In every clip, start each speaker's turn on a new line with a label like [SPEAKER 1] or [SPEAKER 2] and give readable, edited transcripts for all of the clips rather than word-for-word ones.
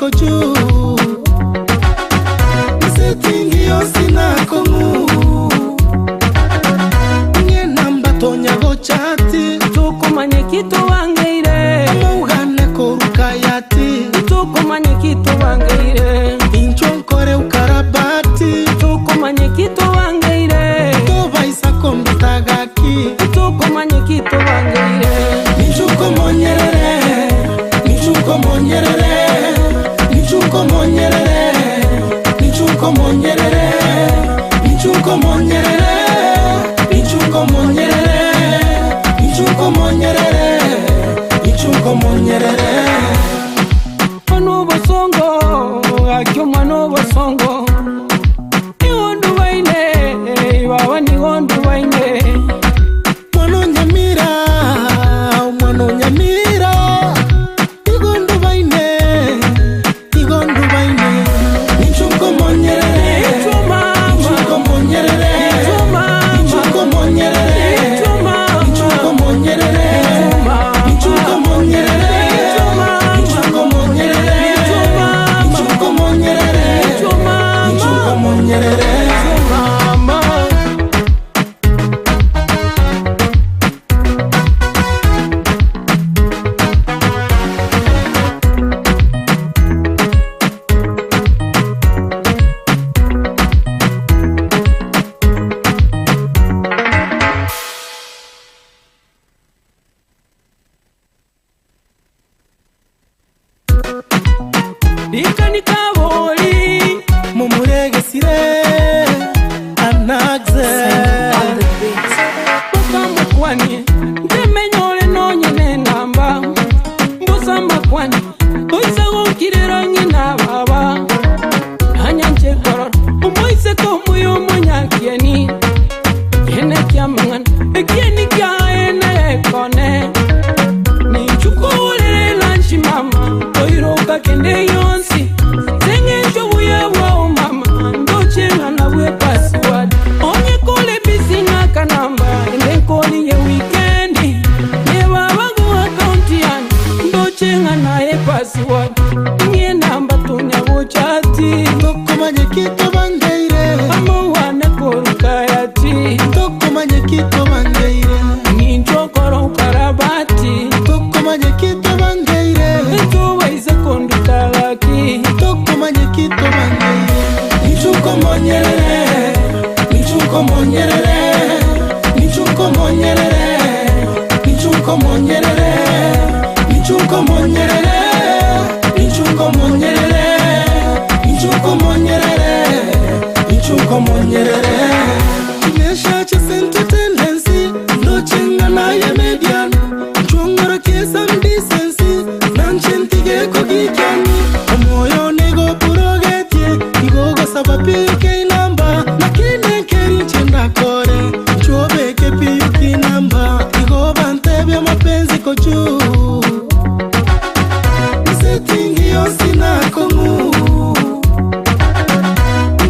[SPEAKER 1] kochuu Setting yonsi nakong'u Ng'e namba tonya gochati
[SPEAKER 2] Tukumanye kitu wangeire
[SPEAKER 1] Mougane korukayati
[SPEAKER 2] Tukumanye kitu wangeire
[SPEAKER 1] Inchwo nkore ukarabati
[SPEAKER 2] Tukumanye kitu wangeire
[SPEAKER 1] Tobaisa kombitagaki
[SPEAKER 2] Tukumanye kitu wangeire
[SPEAKER 1] Michuko monyerere Michuko monyerere Michuko monyerere Michuko monyerere Michuko monyerere Michuko monyerere Michuko monyerere Michuko monyerere
[SPEAKER 2] Mwana obosongo gaki omwana obosongo Nigo ndubaine baba nigo ndubaine
[SPEAKER 1] Mwana onyamira Mwana onyamira Igo ndubaine Igo ndubaine Michuko monyerere
[SPEAKER 2] Itwo mama
[SPEAKER 1] Michuko monyerere
[SPEAKER 2] Itwo mama
[SPEAKER 1] Michuko monyerere
[SPEAKER 2] Itwo mama
[SPEAKER 1] Michuko monyerere
[SPEAKER 2] mama
[SPEAKER 1] Michuko monyerere
[SPEAKER 2] Itwo mama
[SPEAKER 1] Michuko monyerere
[SPEAKER 2] Itwo mama
[SPEAKER 1] Michuko monyerere
[SPEAKER 2] Itwo mama
[SPEAKER 1] Michuko monyerere
[SPEAKER 2] Itwo mama. Ikanikaboli
[SPEAKER 1] Mumuregesire Anaxe
[SPEAKER 3] On the beat.
[SPEAKER 2] Mbusa ndemenyole nonyene namba mbusa makwani oise gukirira ng'ina baba nanyanje korora omoiseke omuya omonyakieni kiene kia mang'ana ekieni kiaene ekone ninchukurire lanchi mama oiroka kende yonsi seng'encho buya bwao mama ndocheng'ana bwe pasiwadi onye kole bisi ng'akanamba ende nkoli ye wikendi nebabagu akaunti yani ndocheng'ana ye pasiwadi ng'e namba tonya gochati
[SPEAKER 1] Tokomanye kito bangeire
[SPEAKER 2] amowane korukayati
[SPEAKER 1] Tokomanye kito bangeire
[SPEAKER 2] ninchokora ukarabati
[SPEAKER 1] Tokomanye kito bangeire
[SPEAKER 2] ntubaise kondutagaki
[SPEAKER 1] Tokomanye kito bangeire Michuko monyerere Michuko monyerere Michuko monyerere Michuko monyerere Michuko monyerere Michuko monyerere Michuko monyerere Michuko monyerere Neshache sente tendency Ndochenga naye median Nchongoro kesa mdecency Nanchentige kogikyani Omoyo nego purogetie Igogosaba PK namba Nakine nkeri nchenda kore Nchobeke PK namba Igoba ntebya mapenzi kochu Setting yonsi nakong'u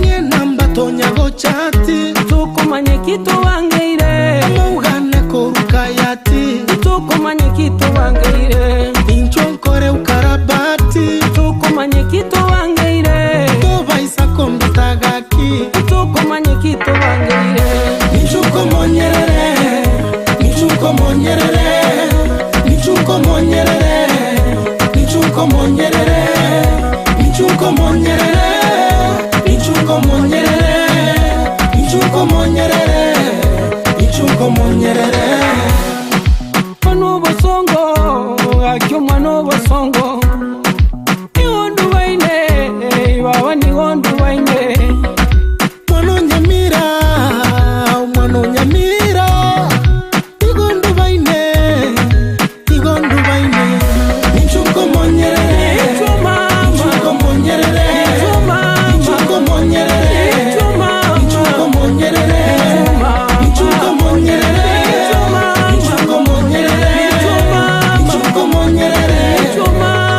[SPEAKER 1] Nye namba tonya gochati
[SPEAKER 2] tukumanye kitu wangeire
[SPEAKER 1] Mougane korukayati
[SPEAKER 2] tukumanye kitu wangeire
[SPEAKER 1] Inchwo nkore ukarabati
[SPEAKER 2] tukumanye kitu wangeire
[SPEAKER 1] Tobaisa kombitagaki
[SPEAKER 2] tukumanye kitu wangeire
[SPEAKER 1] Michuko monyerere Michuko monyerere Michuko monyerere Michuko monyerere Michuko monyerere Michuko monyerere Michuko monyerere Michuko monyerere
[SPEAKER 2] mwana obosongo gaki omwana obosongo nigo ndubaine baba nigo ndubaine
[SPEAKER 1] Mwana onyamira Mwana onyamira Igo ndubaine Igo ndubaine Michuko monyerere
[SPEAKER 2] Itwo mama
[SPEAKER 1] Michuko monyerere
[SPEAKER 2] Itwo mama
[SPEAKER 1] Michuko monyerere
[SPEAKER 2] Itwo mama
[SPEAKER 1] Michuko monyerere
[SPEAKER 2] mama
[SPEAKER 1] Michuko monyerere
[SPEAKER 2] Itwo mama
[SPEAKER 1] Michuko monyerere
[SPEAKER 2] Itwo mama
[SPEAKER 1] Michuko monyerere
[SPEAKER 2] Itwo mama.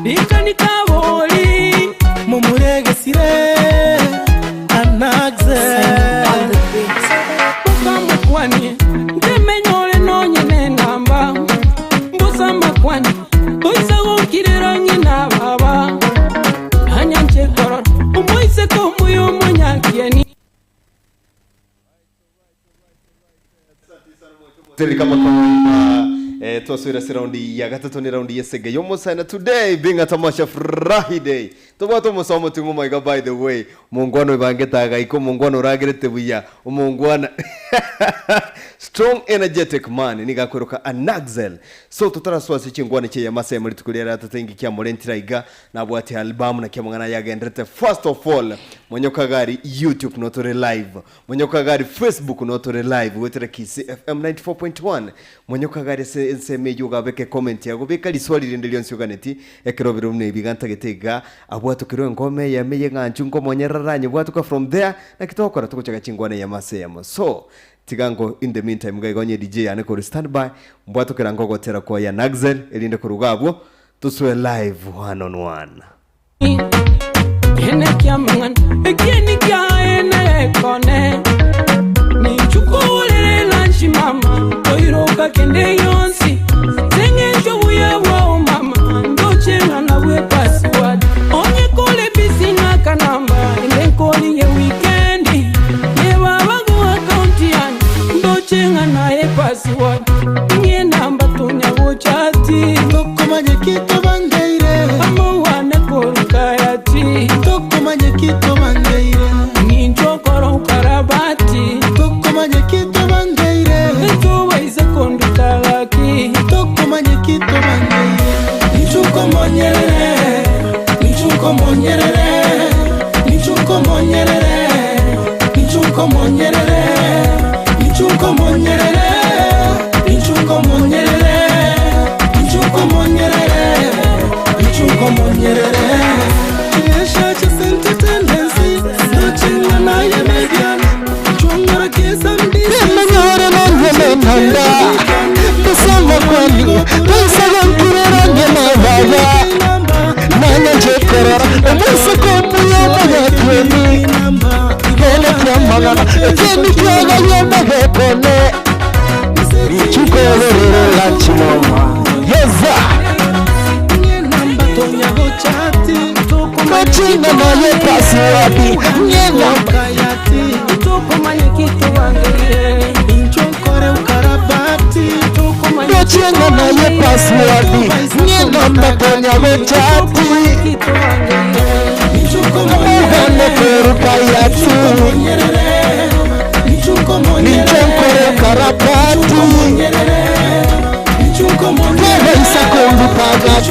[SPEAKER 2] Rikanikabori.
[SPEAKER 1] Mumuregesire anaxe
[SPEAKER 2] Bosamokwanie, ntemenyore nonye nenamba. Mbosamakwanie, boisa gokirera ng'ina baba. Nanyanche korora, omoiseke omuya omonyakieni.
[SPEAKER 3] Teri kama kawaida eh, twaswira se raundi ya gatatu ni raundi yesege yomusana today being a tamasha Friday tobwate omosomo ting'o maiga by the way mongwana oibangete agaika omongwana oragerete buya omongwana strong energetic man niga akweroka anaxel so totaraswa ase chingwana chia yamase muri rituko riria ratete kia morentira iga nabwate album na kiamang'ana yagenderete first of all monyokagari youtube notore live monyokagari facebook notore live gwetera Kisii FM 94.1 monyokagari ase ensemo eywo ogabeke comment yago beka riswali rinde rionsi oganeti ekero bire buna ebi gantagete iga abwatokerwe engoma eyemo eye ng'anchu nkomonyerera anyebwatoka from there naki togokora togochaka chingwana eyemo ase eyemo so tiga nko in the meantime iga igo onye DJ yane kore standby mbwatokera nkogotera kwa ya Naxel erinde koruga abwo tosoe live one on one.
[SPEAKER 2] Ene kiamang'ana, ekieni kiaye nekone. Ninchukurere lunch mama, toiroka kende yonsi. Seng'encho buya bwao mama, ndoche ng'ana bwe password. Onye kole busy na kanamba, ende nkoriye weekend. Ne baba go account yani, ndoche ng'ana ye password. Nye namba tonya gochati.
[SPEAKER 1] Tokomanye kito bangeire
[SPEAKER 2] Amowane korukayati.
[SPEAKER 1] Tokomanye kito bangeire
[SPEAKER 2] Ninchokora ukarabati.
[SPEAKER 1] Tokomanye kito bangeire
[SPEAKER 2] Ntuwaize kondutagaki.
[SPEAKER 1] Tokomanye kito bangeire Nichukomonyerere Nichukomonyerere Nichukomonyerere Nichukomonyerere Nichukomonyerere Nichukomonyerere Nichukomonyerere Nichukomonyerere Yeshache sente tendency Nochenga naye median Chongora kesa mdisi
[SPEAKER 4] Menyore nonyemenanda Kusama kwani Tusaga nkirerange mababa Nanya njekorora Omuse komuyo muyatweni Gene kyamagana Ekeni kyaga yomagekone Chukororera chimoma Yeza Kochinga naye pasiwadi Nyena
[SPEAKER 2] Tukumanye kitu wangeire.
[SPEAKER 4] Kochinga naye pasiwadi Nyena mbakonya gochati
[SPEAKER 2] Kitu wangeire.
[SPEAKER 4] Mugane korukayatu Ninchonkore karabati Kera isakombi pagati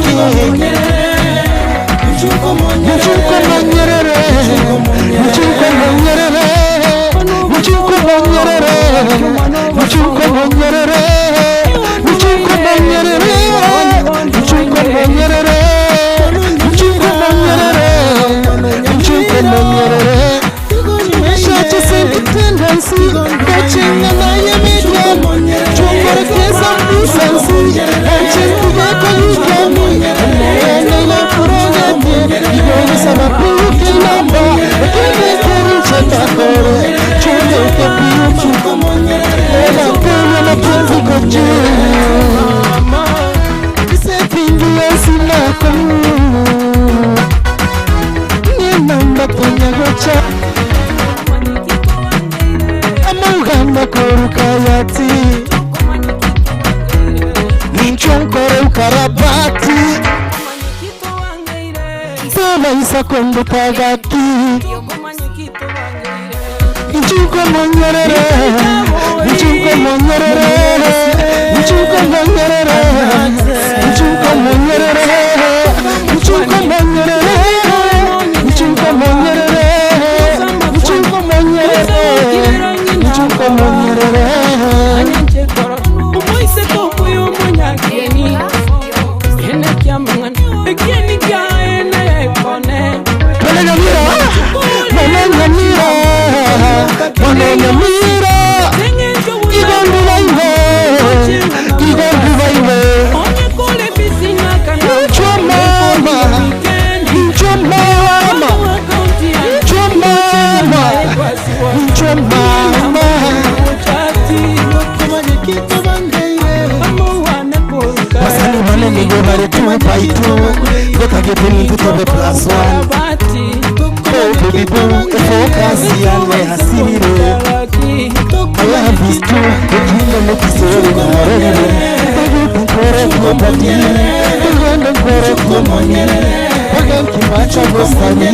[SPEAKER 4] Muchuko manyerere Muchuko manyerere Muchuko manyerere Muchuko manyerere Muchuko manyerere Muchuko manyerere Muchuko manyerere Muchuko manyerere Shache sentendensi Kochinga naye media Chungore kesa mbisansi Anche kuyeko yikemi Nene la furogete Ibone sababu kinamba Kene keri chetakore Chunge ke piuchu Ela puyo na penzi koju Isepingi yesinako Ninamba konyagocha Amugamba korukayati Ninchonkore ukarabati Sema isakombutagaki Nchuko monyerere Nchuko monyerere Nchuko monyerere Nchuko monyerere Nchuko monyerere Nchuko monyerere Nchuko monyerere Nchuko monyerere
[SPEAKER 2] Omoiseke omuya omonyakieni. Ene kiamang'ana, ekieni kiaye nekone.
[SPEAKER 4] Mwananyamira Mwananyamira Mwananyamira
[SPEAKER 2] Seng'encho buya
[SPEAKER 4] Igombi baibe Igombi baibe
[SPEAKER 2] Onye kole busy na kanamba.
[SPEAKER 4] 2 by 2 Gotagete nintu tobe plus one Oh baby boo Focus yange hasirire My love is true Ekinga nekisere narorire Ndagete nkore kuopati Ndagende nkore kuomoni Bagankimacha gosani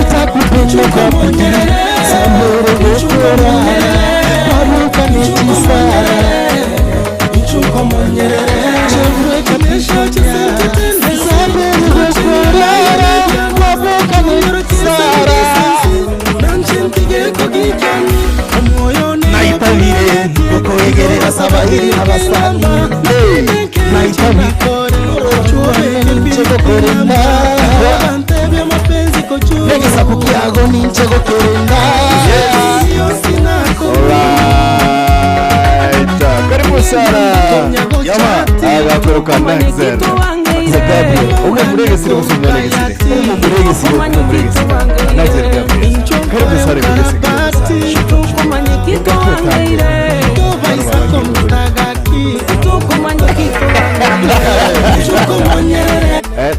[SPEAKER 4] Itakupenda kwa bidii Samere gokora Baruka nekisara Samere gokora Baruka nekisara Naitabire Gokoegerera sabahiri abasani Naitabire Ninche gokorenda Negesaku kiago ninche gokerenda
[SPEAKER 3] Alright. Karibu sana.
[SPEAKER 4] Yama.
[SPEAKER 3] Agakoroka Naxel. Gabriel. Umwe muregesire gusa umuregesire. Umwe muregesire umwe muregesire. Naxel Gabriel. Karibu sana muregesire.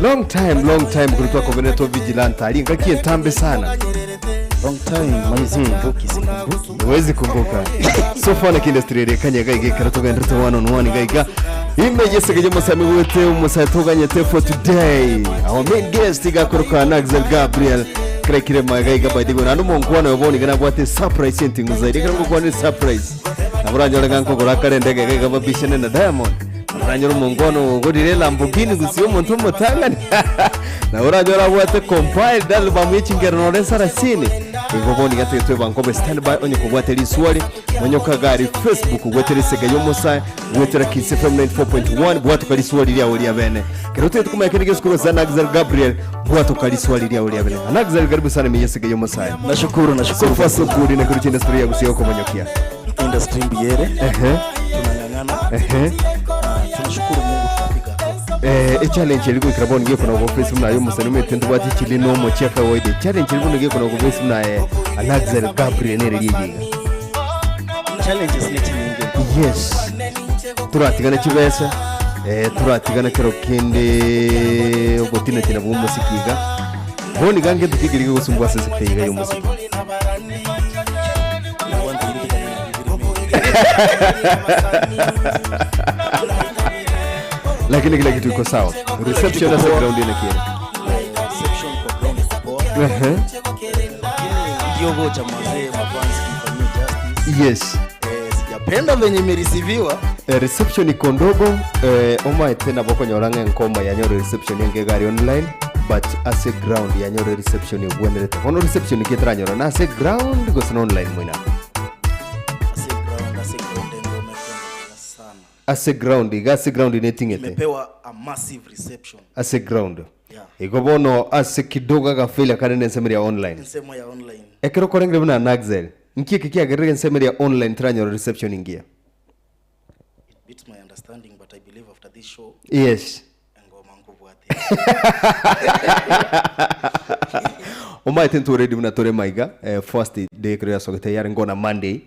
[SPEAKER 3] Long time long time kulitwa Covenant Vigilante. Alingakie ntambe sana.
[SPEAKER 4] Long time mani sikumbuki sikumbuki
[SPEAKER 3] Huwezi kumbuka. So far like industry ere kanya gaiga karatoga ndito one on one gaiga. Imejesegeje musami wete umusatoganyete for today. Our main guest igakoroka Naxel Gabriel. Krekire magaiga by the way. Nanu mongwana yoboni gana bwate surprise entingu zaidi. Kana ngokwa ni surprise. Naburanyora gankogora karendege gaiga babishene na Diamond. Naburanyora omongono ogorire Lamborghini gusia omonto omotang'ani. Naburanyora abwate compiled album y'echingero nore sarasini. Igo bono iga tege bankobe stand by onye kobwate riswali monyoka gari Facebook gwetera esega y'omosae gwetera Kiss FM 94.1 bwatoka riswali riago ria bene kero tege tukumanya kende gesukuru za Naxel Gabriel bwatoka riswali riago ria bene. Naxel, karibu sana miyesega y'omosae.
[SPEAKER 4] Nashukuru
[SPEAKER 3] So
[SPEAKER 4] nashukuru
[SPEAKER 3] far so good na kurucha industry ya gusia komonyokia.
[SPEAKER 4] Industry mbiere tunang'ang'ana na tunashukuru Mungu tunapiga hatua.
[SPEAKER 3] Echallenge eri goikera bono gekona go face muna yo musani omete ntobwate chili nomo chia kawaida. Challenge eri bono gekona go face muna Naxel Gabriel nere riegiga.
[SPEAKER 4] Challenges ni chinyinge.
[SPEAKER 3] Yes, turatigana chibesa, turatigana kero kende ogotinatina bwa omosiki iga bono iga ngento kegeri gegosumbua ase esekta iga ya omosiki.
[SPEAKER 4] Kwanza ili kufanya vizuri.
[SPEAKER 3] Lakini kila kitu iko sawa, reception ase ground ine kere?
[SPEAKER 4] Reception kwa ground iko poa. Lakini kiogo cha mazee mafans kifanyie justice. Sijapenda venye imerisiviwa.
[SPEAKER 3] Reception iko ndogo, omaete nabo okonyora ng'a enkoma yanyore reception enge gari online, but ase ground yanyore reception egwenerete. Bono reception ketaranyora na ase ground gose na online moina?
[SPEAKER 4] Ase ground engoma ikwenda sana.
[SPEAKER 3] Ase ground iga, ase ground neting'ete.
[SPEAKER 4] Imepewa a massive reception.
[SPEAKER 3] Ase ground.
[SPEAKER 4] Yeah.
[SPEAKER 3] Igo bono ase kidogo agafailia kare nensemeria online.
[SPEAKER 4] Nsemo ya online.
[SPEAKER 3] Ekero korengire buna Naxel, nkieke kiagerire ensemeria online taranyora reception ingiya?
[SPEAKER 4] It beats my understanding, but I believe after this show engoma nkubwate.
[SPEAKER 3] Omaete ntoredi buna tore maiga, first day kero yasogete yare ngona Monday.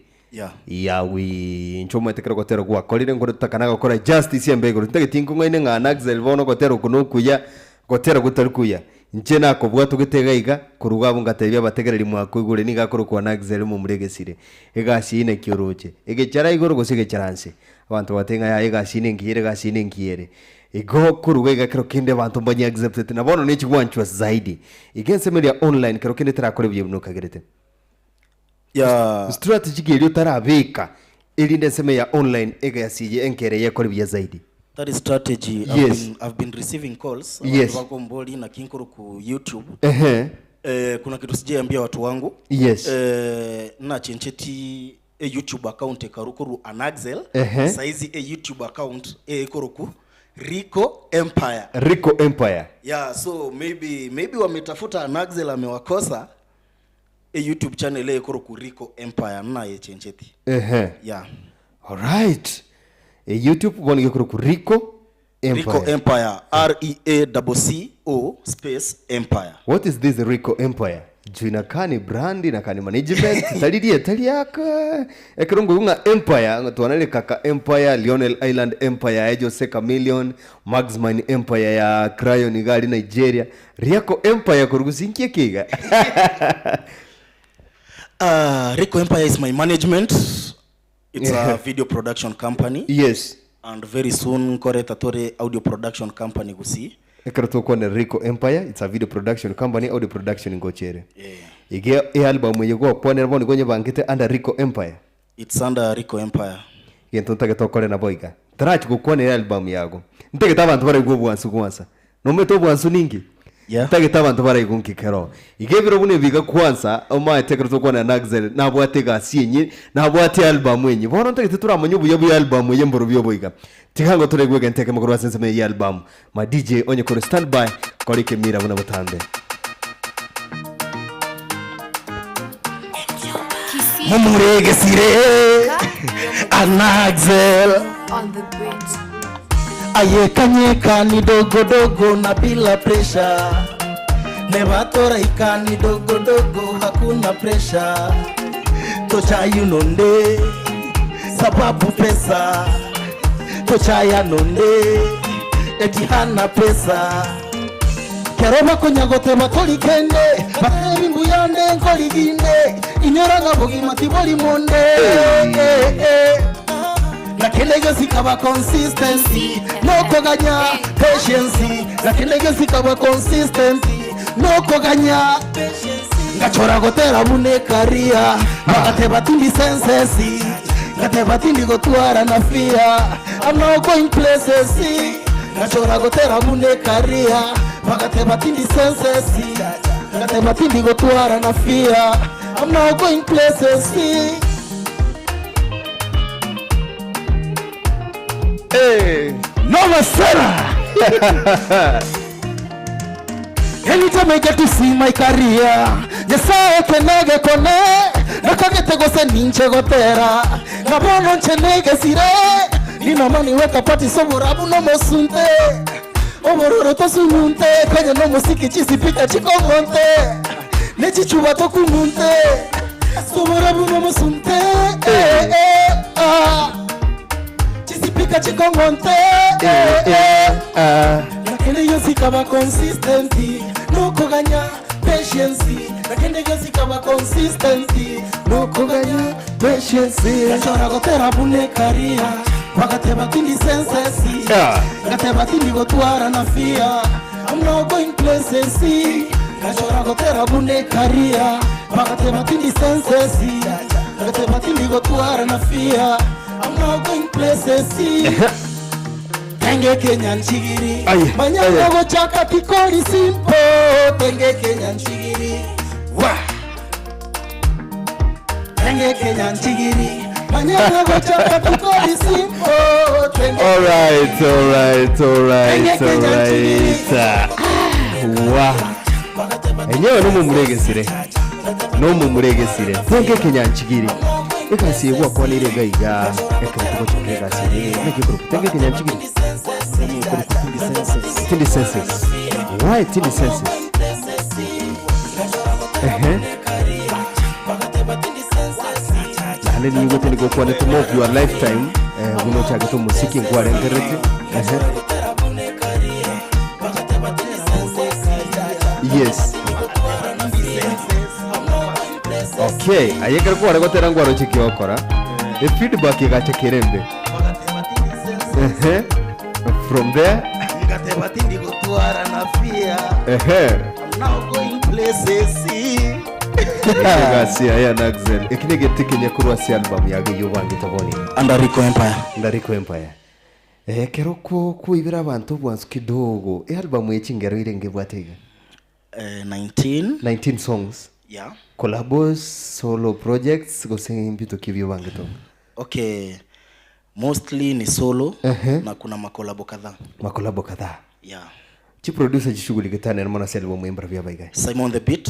[SPEAKER 3] Yawi nchomaete kero gotera gwakorire nkore tutakana gokora justice embe igoro ntageti nkong'aine ng'a Naxel bono gotera oko nokuya gotera gotari kuya nche nakobwa togete iga koruga abo ngatebia abategereri mwako igure niga akorokwa Naxel momuregesire egasi ine kioroche egechara igoro gose egechara nse abanto bateng'a ya egasi ine nkiyere egasi ine nkiyere igo koruga iga kero kende abanto mbanye accepted na bono nechigwanchwa zaidi iga ensemeria online kero kende terakore buya buna okagerete. Strategy ki erio otarabeka erinde ensemo ya online egasiye enkere yekore buya zaidi?
[SPEAKER 4] That is strategy. I've been receiving calls. Watu wako mboli na kinkuru ku YouTube. Kuna kitu sijaambia watu wangu. Na chencheti a YouTube account ekarukuru Anaxel. Saizi a YouTube account ekuruku Rico Empire.
[SPEAKER 3] Rico Empire.
[SPEAKER 4] Yeah, so maybe wametafuta Anaxel amewakosa. A YouTube channel ekuruku Rico Empire na ye chencheti. Yeah.
[SPEAKER 3] Alright. YouTube bono gekuruku Rico Empire.
[SPEAKER 4] Rico Empire, R E A C C O space Empire.
[SPEAKER 3] What is this Rico Empire? Juu inakaa ni brand inakaa ni management tari rieta riaka ekero nkoigwa ng'a empire ng'a twanarire kaka empire Lionel Island empire ya Jose Chameleone Maxman empire ya Crayon iga aria Nigeria Riako empire korwa gose inki eke iga
[SPEAKER 4] Uh, Rico Empire is my management. It's a video production company.
[SPEAKER 3] Yes.
[SPEAKER 4] And very soon nkoreta tore audio production company gusii.
[SPEAKER 3] Ekero tokwanera Rico Empire, it's a video production company, audio production ngocha ere. Iga ealbum eye gwakwanera bono igo onyebangete under Rico Empire.
[SPEAKER 4] It's under Rico Empire.
[SPEAKER 3] Gento ntagete okore nabo iga. Ntarachi gokwanera ealbum yago. Ntagete abanto baraigwe obwansu gwansa. Nomanyete obwansu ninki?
[SPEAKER 4] Yeah.
[SPEAKER 3] Ntagete abanto baraigwe nki kero. Iga ebiro buna ebi iga kwansa, omaete ekero tokwanera na Axel, nabwate egasi enye, nabwate ealbum enye. Bono ntagete toramanye obuya bwa ealbum eye mborobio obo iga. Tiga ngo toraigwe egento ekemo korwa ase ensemo eye y'ealbum. Ma DJ onye kore standby, kora ekemira buna botambe.
[SPEAKER 4] Mumuregesire Anaxel
[SPEAKER 5] On the beat.
[SPEAKER 1] Ayekanyeka ni dogodogo na bila pressure nevatoraika ni dogodogo hakuna pressure tochayunonde sababu pesa tochayanonde eti hana pesa kero bakonya goteba torikende batebi mbuyande nkoriginde inyora ng'a bogima tibori monde eh, eh. Lakini gose consistency nokoganya patience lakini gose consistency nokoganya ngachora gotera bune karia bagateba tindi sensesi ngateba tindi gotwara na fear I'm now going places ngachora gotera bune karia bagateba tindi sensesi ngateba tindi gotwara na fear I'm now going places
[SPEAKER 3] Hey.
[SPEAKER 1] Nova Sera. Anytime I get to see my career, Nyasaye kenege kone, nakagete gose ninche gotera, nabono nchenege sire, nina mani weka pati soborabu no mosunte, obororo tosununte, kanya no musiki chisipika chikongonte, nechichuba tokununte, soborabu no mosunte, eh, eh, ah. Chisipika chikongonte, eh, eh,
[SPEAKER 3] ah.
[SPEAKER 1] Lakini yose ikaba consistent nukuganya patience lakini yose ikaba consistent nukuganya patience gashora gotera bune karia bagateba tindi sensesi
[SPEAKER 3] Yeah.
[SPEAKER 1] gateba tindi gotwara na fear I'm now going places gashora gotera bune karia bagateba tindi sensesi gateba tindi gotwara na fear I'm now going places Tenge Kenya nchigiri
[SPEAKER 3] Aye,
[SPEAKER 1] manyanga
[SPEAKER 3] aye.
[SPEAKER 1] gochaka tikori simple Tenge Kenya nchigiri wa Tenge Kenya nchigiri manyanga gochaka tikori simple Tenge
[SPEAKER 3] All right, all right, all right, all right. Wa. Enyewe nomumuregesire. Nomumuregesire. Tenge Kenya nchigiri. Ekasi gwakwanire gaiga. Ekero tugochoka egasi ere. Naki ekero Tenge Kenya nchigiri. Tindi senses. Why tindi senses? Ehe. Naende nigo tindi gokwanete more of your lifetime. Buna ochagete omosiki nkwarengerete. Ehe. Yes. Okay, aye ekero kware gotera ngwaroche kiokora. E feedback egacha kerembe. Ehe. From there,
[SPEAKER 1] Ngateba tindi gotwara na fear
[SPEAKER 3] ehe.
[SPEAKER 1] I'm now going places
[SPEAKER 3] Egasi aya Naxel. Eki negete kenya korwa ase album yage yobangete boni.
[SPEAKER 4] Under Rico Empire.
[SPEAKER 3] Under Rico Empire. Ekero kuibera abanto obwansu kidogo. E album eye chingero ire ngebwate iga.
[SPEAKER 4] 19.
[SPEAKER 3] 19 songs.
[SPEAKER 4] Yeah.
[SPEAKER 3] Collabos, solo projects, gose mbito kibyo bangeto.
[SPEAKER 4] Okay. Mostly ni solo na kuna makolabo kadhaa.
[SPEAKER 3] Makolabo kadhaa.
[SPEAKER 4] Yeah.
[SPEAKER 3] Chi producer chishughuli na mwana ase album embra bya baiga.
[SPEAKER 4] Simon the Beat.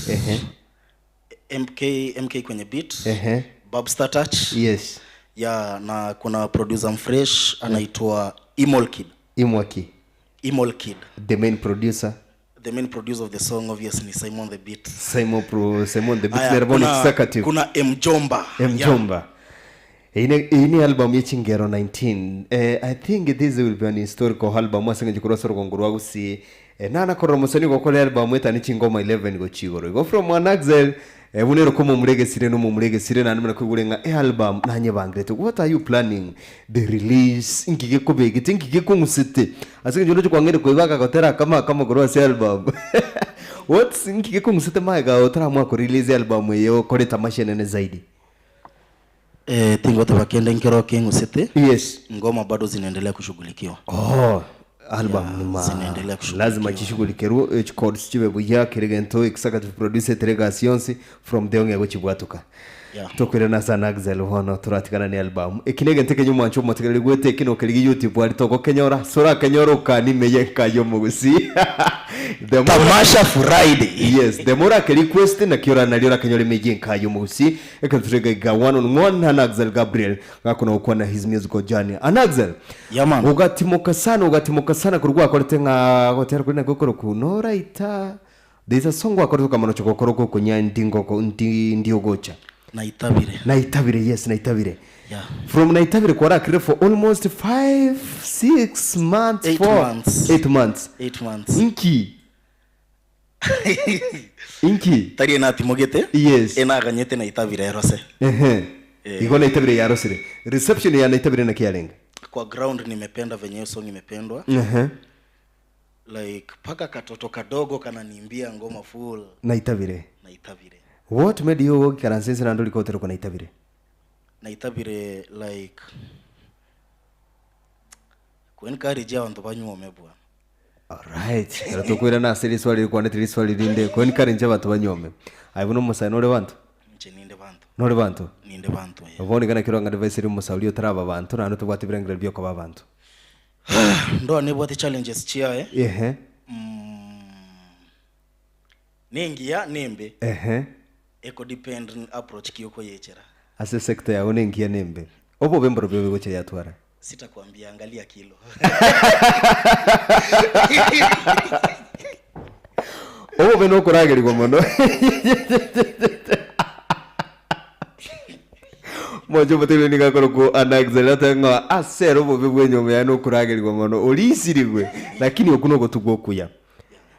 [SPEAKER 4] MK kwenye beat. Babstar Touch.
[SPEAKER 3] Yes.
[SPEAKER 4] Yeah, na kuna producer mfresh anaitwa Imol Kid.
[SPEAKER 3] Imwaki.
[SPEAKER 4] Imol Kid.
[SPEAKER 3] The main producer.
[SPEAKER 4] The main producer of the song obvious ni Simon the Beat.
[SPEAKER 3] Simon Pro, Simon the Beat
[SPEAKER 4] Aya,
[SPEAKER 3] nere bono
[SPEAKER 4] kuna,
[SPEAKER 3] executive.
[SPEAKER 4] kuna Mjomba. Yeah.
[SPEAKER 3] Mjomba. Iyi ni- iyi ni album yechingero 19. Eh, I think this will be an historical album ase eng'encho korwa ase orogongo rwa Gusii. Eh, nanakorora omosani ogokora album etani chingoma 11 gochia igoro. Igo from an Axel eh, buna ere okomomuregesire nomomuregesire naende buna koigure ng'a ealbum nanyebangerete. What are you planning? The release inki gekobegete inki gekong'usete ase eng'encho ndoche kwang'eire koiba agagotera akamo akamo korwa ase album. What's inki gekong'usete magega otaramua ko release album eye okore tamasha enene zaidi?
[SPEAKER 4] Eh, tingoteba kende nkero keng'usete.
[SPEAKER 3] Yes.
[SPEAKER 4] Ngoma bado zinaendelea kushughulikiwa.
[SPEAKER 3] Oh, album
[SPEAKER 4] Yeah,
[SPEAKER 3] ni ma
[SPEAKER 4] zinaendelea kushughulikiwa.
[SPEAKER 3] lazima chishughulikerwe eh, chords chibe buya kere gento executive producer tere gasi yonsi from there ong'e gochibwatuka
[SPEAKER 4] Yeah.
[SPEAKER 3] tokwirana ase Anaxel bono toratigana ne album eki na egento ekenye omwancho omotegereri gwete eki nokerigi youtube aria togokenyora ase orakenyore okanimeye nkaye omogusii The more-
[SPEAKER 4] Tamasha Friday.
[SPEAKER 3] yes the more ake request naki oranaria orakenyore emeyie nkaye omogusii Ekero tore iga iga one on one na Anaxel Gabriel gakona gokwana his musical journey. Anaxel,
[SPEAKER 4] Yeah, man.
[SPEAKER 3] ogatimoka sana ogatimoka sana korwa gwakorete ng'a gotera kori nakwo koroku noraita there is a song gwakorete okamanya ocha gokora okokonya ndi ngoko ndi ndi ogocha.
[SPEAKER 4] Naitabire.
[SPEAKER 3] Naitabire yes naitabire.
[SPEAKER 4] Yeah.
[SPEAKER 3] From naitabire kwarakire for almost 5 6 months
[SPEAKER 4] Eight
[SPEAKER 3] 4
[SPEAKER 4] months.
[SPEAKER 3] 8 months.
[SPEAKER 4] 8 months.
[SPEAKER 3] Inki? Inki?
[SPEAKER 4] Tari enatimogete.
[SPEAKER 3] Yes.
[SPEAKER 4] Enaganyete naitabire erose.
[SPEAKER 3] Ehe.
[SPEAKER 4] Eh.
[SPEAKER 3] Igo naitabire yarosire. Reception ya naitabire naki yarenge?
[SPEAKER 4] Kwa ground nimependa venye hiyo song imependwa.
[SPEAKER 3] Ehe.
[SPEAKER 4] Like paka katoto kadogo kananiimbia ngoma full
[SPEAKER 3] Naitabire.
[SPEAKER 4] naitabire.
[SPEAKER 3] What made you goikaransa ense naende orikoterwa naitabire?
[SPEAKER 4] Naitabire like ku encourage abanto banyuome bwana.
[SPEAKER 3] Alright. Ekero tokoirana ase riswali rikwanete riswali rinde, ko encourage abanto banyuome. Aye buna omosae nore banto?
[SPEAKER 4] Inche ninde banto.
[SPEAKER 3] Nore banto?
[SPEAKER 4] Ninde banto eh.
[SPEAKER 3] Bono iga naki orang'e advice ere omosae oria otaraba banto naende tobwate ebirengererio bia okoba abanto.
[SPEAKER 4] Ndoa nebwate challenges chiaye.
[SPEAKER 3] Ehe.
[SPEAKER 4] Nengiya nembe.
[SPEAKER 3] Ehe.
[SPEAKER 4] Eko depend approach ki okoyechera.
[SPEAKER 3] Ase esector yao nengiya nembe. Obobe mborobio obe gocha yatwara.
[SPEAKER 4] Sitakwambia angalia kilo.
[SPEAKER 3] Obobe nokoragerigwa mono. Mwanche omotebi nigo akorokwa Anaxel atebe ng'a ase ere obobe bw'enyomba yaye nokoragerigwa mono orisirigwe lakini okwo nogotugwa okuya.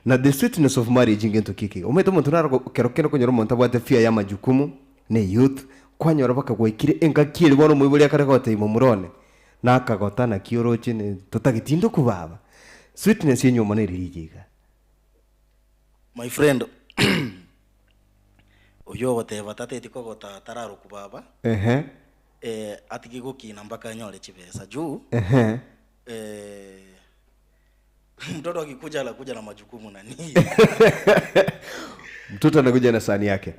[SPEAKER 3] Na the sweetness of marriage ngento ki ekiga. Omanyete omonto naro kero kende okonyora omonto abwate fear ya amajukumu ne youth kwanyora mpaka gwaikire engaki eria bono omoibori akare gotebia momura one nakagota naki oroche ne totageti inde okobaba. Sweetness yenyomba nere rigiya iga.
[SPEAKER 4] My friend oyio ogoteba tateti kogota tararokwa baba
[SPEAKER 3] Ehe.
[SPEAKER 4] eh, atige gokina mpaka anyore chibesa juu
[SPEAKER 3] Ehe.
[SPEAKER 4] eh, mtoto akikuja anakuja na majukumu nani
[SPEAKER 3] Mtoto anakuja na sahani yake.